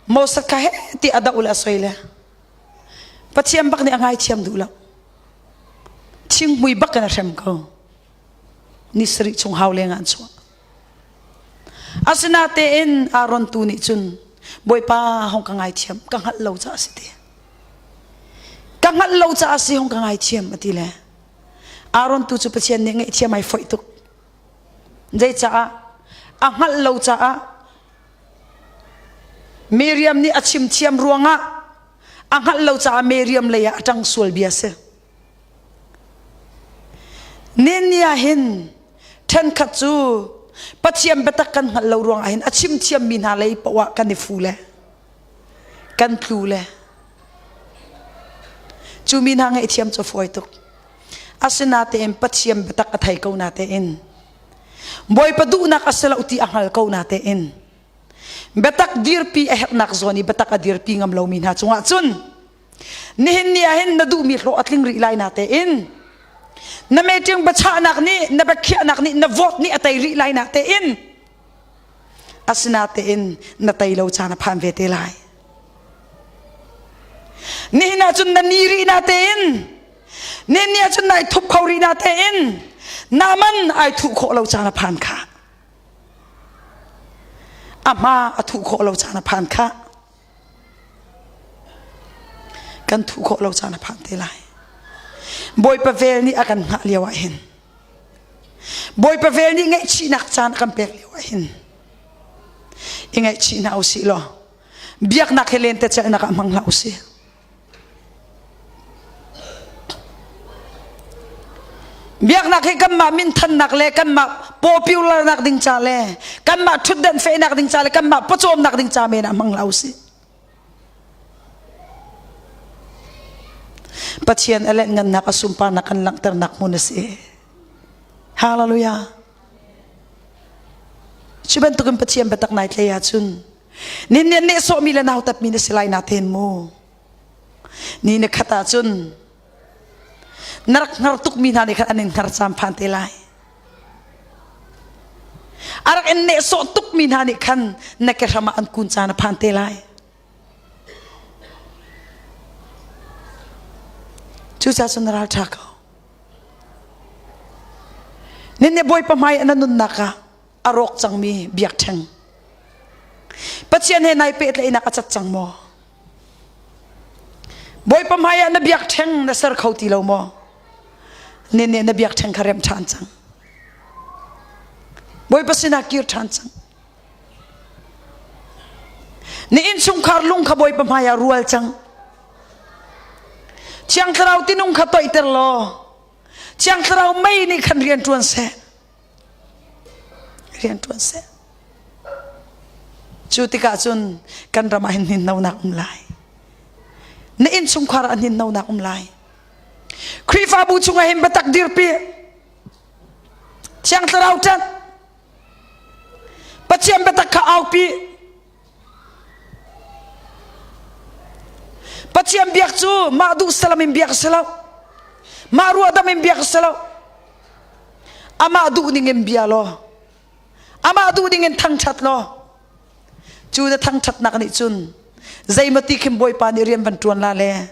Moses kha he ti a doh le a soi le Pathian bak nih a ngaithiam duh lo. Thinghmui bak in a hrem ko. Ni sarih chung hau leng ah an chuah. Asinatein Aaron tu nih cun Bawipa hong ka ngaithiam ka hngalh lo caah si ti. Ka hngalh lo caah si hong ka ngaithiam a ti le Aaron tu cu Pathian nih ngaihthiam ai foih tuk. Zeicaah a hngalh lo caah Miriam nih a chim thiam ruangah a hngalh lo caah Miriam lei ah a ṭang sual bia si. Nin ah hin ṭhenkhat cu Pathian biatak kan hngalh lo ruangah hin a chim thiammi hna lei paoh ah kan i fu le kan tlu le cu mi hna ngaihthiam cu fawi tuk. Asinatein Pathian biatak a thei ko natein Bawipa duhnak a si lo ti a hngal ko natein biatak dirpi a herhnak zawn i biatak a dirpi ngam lomi hna cungah cun Nihin ni ah hin na duhmi hlawh a tling rih lai na tein na meeting biachahnak nih na biakhiahnak nih na vote nih a tei rih lai na tein asinatein na tei lo caan a phan ve te lai. Nihin ah cun na ni rih na tein nihin ni ah cun nai thup kho rih na tein na man ai thuh khawh lo caan a phan kha a hma a thuh khawh lo caan a phan kha Kan thuh khawh lo caan a phan te lai. Bawipa vel nih a kan hngah lio ah hin Bawipa vel nih ngaihchihnak caan a kan pek lio ah hin i ngaihchih hna usih law biaknak he lentecelhnak ah hmang hlah usih. Biaknak hi kanmah minthannak le kanmah popularnak ding ca le kanmah ṭhutdan fehnak ding ca le kanmah pawcawmnak ding ca men ah hmang hlah usih. Pathian a lengngannak a sunparnak kan langhternak hmun a si. Hallelujah. Cu bantukin Pathian biatak nai tlei ahcun nin nih nehsawhmi le nautatmi na si lai na ten mu. Ni na khat ahcun na rak hngar tukmi hna nih khan an in hngar caan phan te lai. A rak in nehsawh tukmi hna nih khan na kehram ah an kun caan a phan te lai. Cucaah cun na ral ṭha ko. Nin nih Bawipa hmai ah na nunnak ah a rawk cangmi biakṭheng. Pathian he nai pehtlaihnak a cat cang maw? Bawipa hmaiah na biakṭheng na ser kho ti lo maw? Nih nih na biakṭheng kha rem ṭhan cang. Bawipa sinah kir ṭhan cang. Na innchungkhar lung kha Bawipa hmaiah rual cang. Thiang Thlarau tinung kha toihter law Thiang Thlarau mei nih khan rian ṭuan seh. Rian ṭuan seh. Cu tikah cun kan ram ah hin hninhnonak um lai. Na innchungkhar ah hninhnonak um lai. Khrihfabu chungah hin biatak dirpi. Thiang Thlarau ṭanh. Pathian biatak kha aupi. Pathian biak cu mah duh salam in biak a si lo. Mah ruahdam in biak a si lo. Amah duh ning in bia law amah duh ding in thangṭhat law cu na thangṭhatnak nih cun zeimati khin Bawipa nih rian van ṭuan la le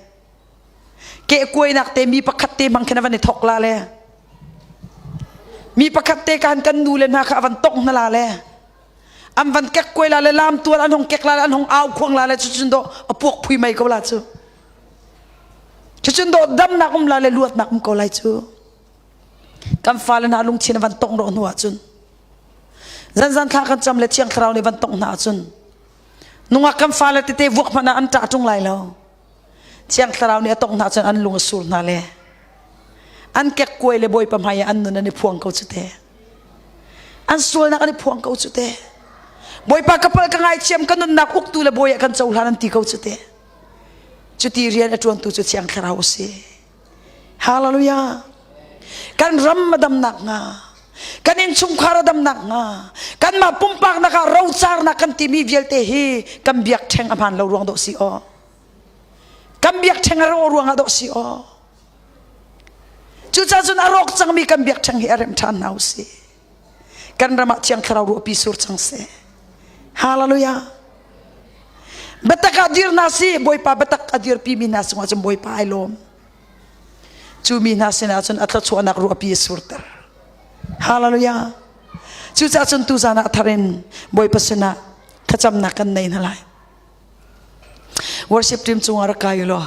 kehkuainak te mi pakhat te hmang khin a van i thok la le mi pakhat te kan kan nu le hna kha a van tongh hna la le an van kek kuai la le lam tual an hong kek la le an hong au khuang la le cucun dawh a puak phui mei ko la cu cucun dawh damnak um la le luatnak um ko lai cu Kan fale hna lungthin a van tongh rawh hnu ahcun zanzan thla kan cam le thiang thlarau nih van tongh hna ahcun nungak kan fale tete vuak hmanh ah an ṭah ṭung lai lo. Thiang thlarau nih a tongh hna ahcun an lung a sur hna le an kekkuai le Bawipa hmai ah an nun an i phuang ko cu te. An sualnak an i phuang ko cu te. Bawipa ka palh ka ngaithiam ka nunnak uktu le bawi ah kan cohlan an ti ko cu te. Cuti rian a ṭuantu cu thiang thlarau a si. Hallelujah. Kan ram a damnak hnga, kan innchungkhar a damnak hnga, kan. Kanmah pumpak nak ah rocarnak kan timi vialte hi kan biakṭheng a hmaan lo ruang dawh si aw. Kan biakṭheng a rawh ruangah dawh si aw. Cucaah cun a rawk cangmi kan biakṭheng hi a rem ṭhan hna usih. Kan ram ah Thiang Thlarau ruahpi sur cang seh. Hallelujah. Biatak ah dir hna si, Bawipa biatak a dirpi mi hna cungah cun Bawipa ai lawm. Cu mi hna sinah cun a thluachuahnak ruahpi a surter. Hallelujah. Cucaah cun tuzan ah thar in Bawipa sinah thlacamnak kan nei hna lai. Worship team cungah rak kai u law.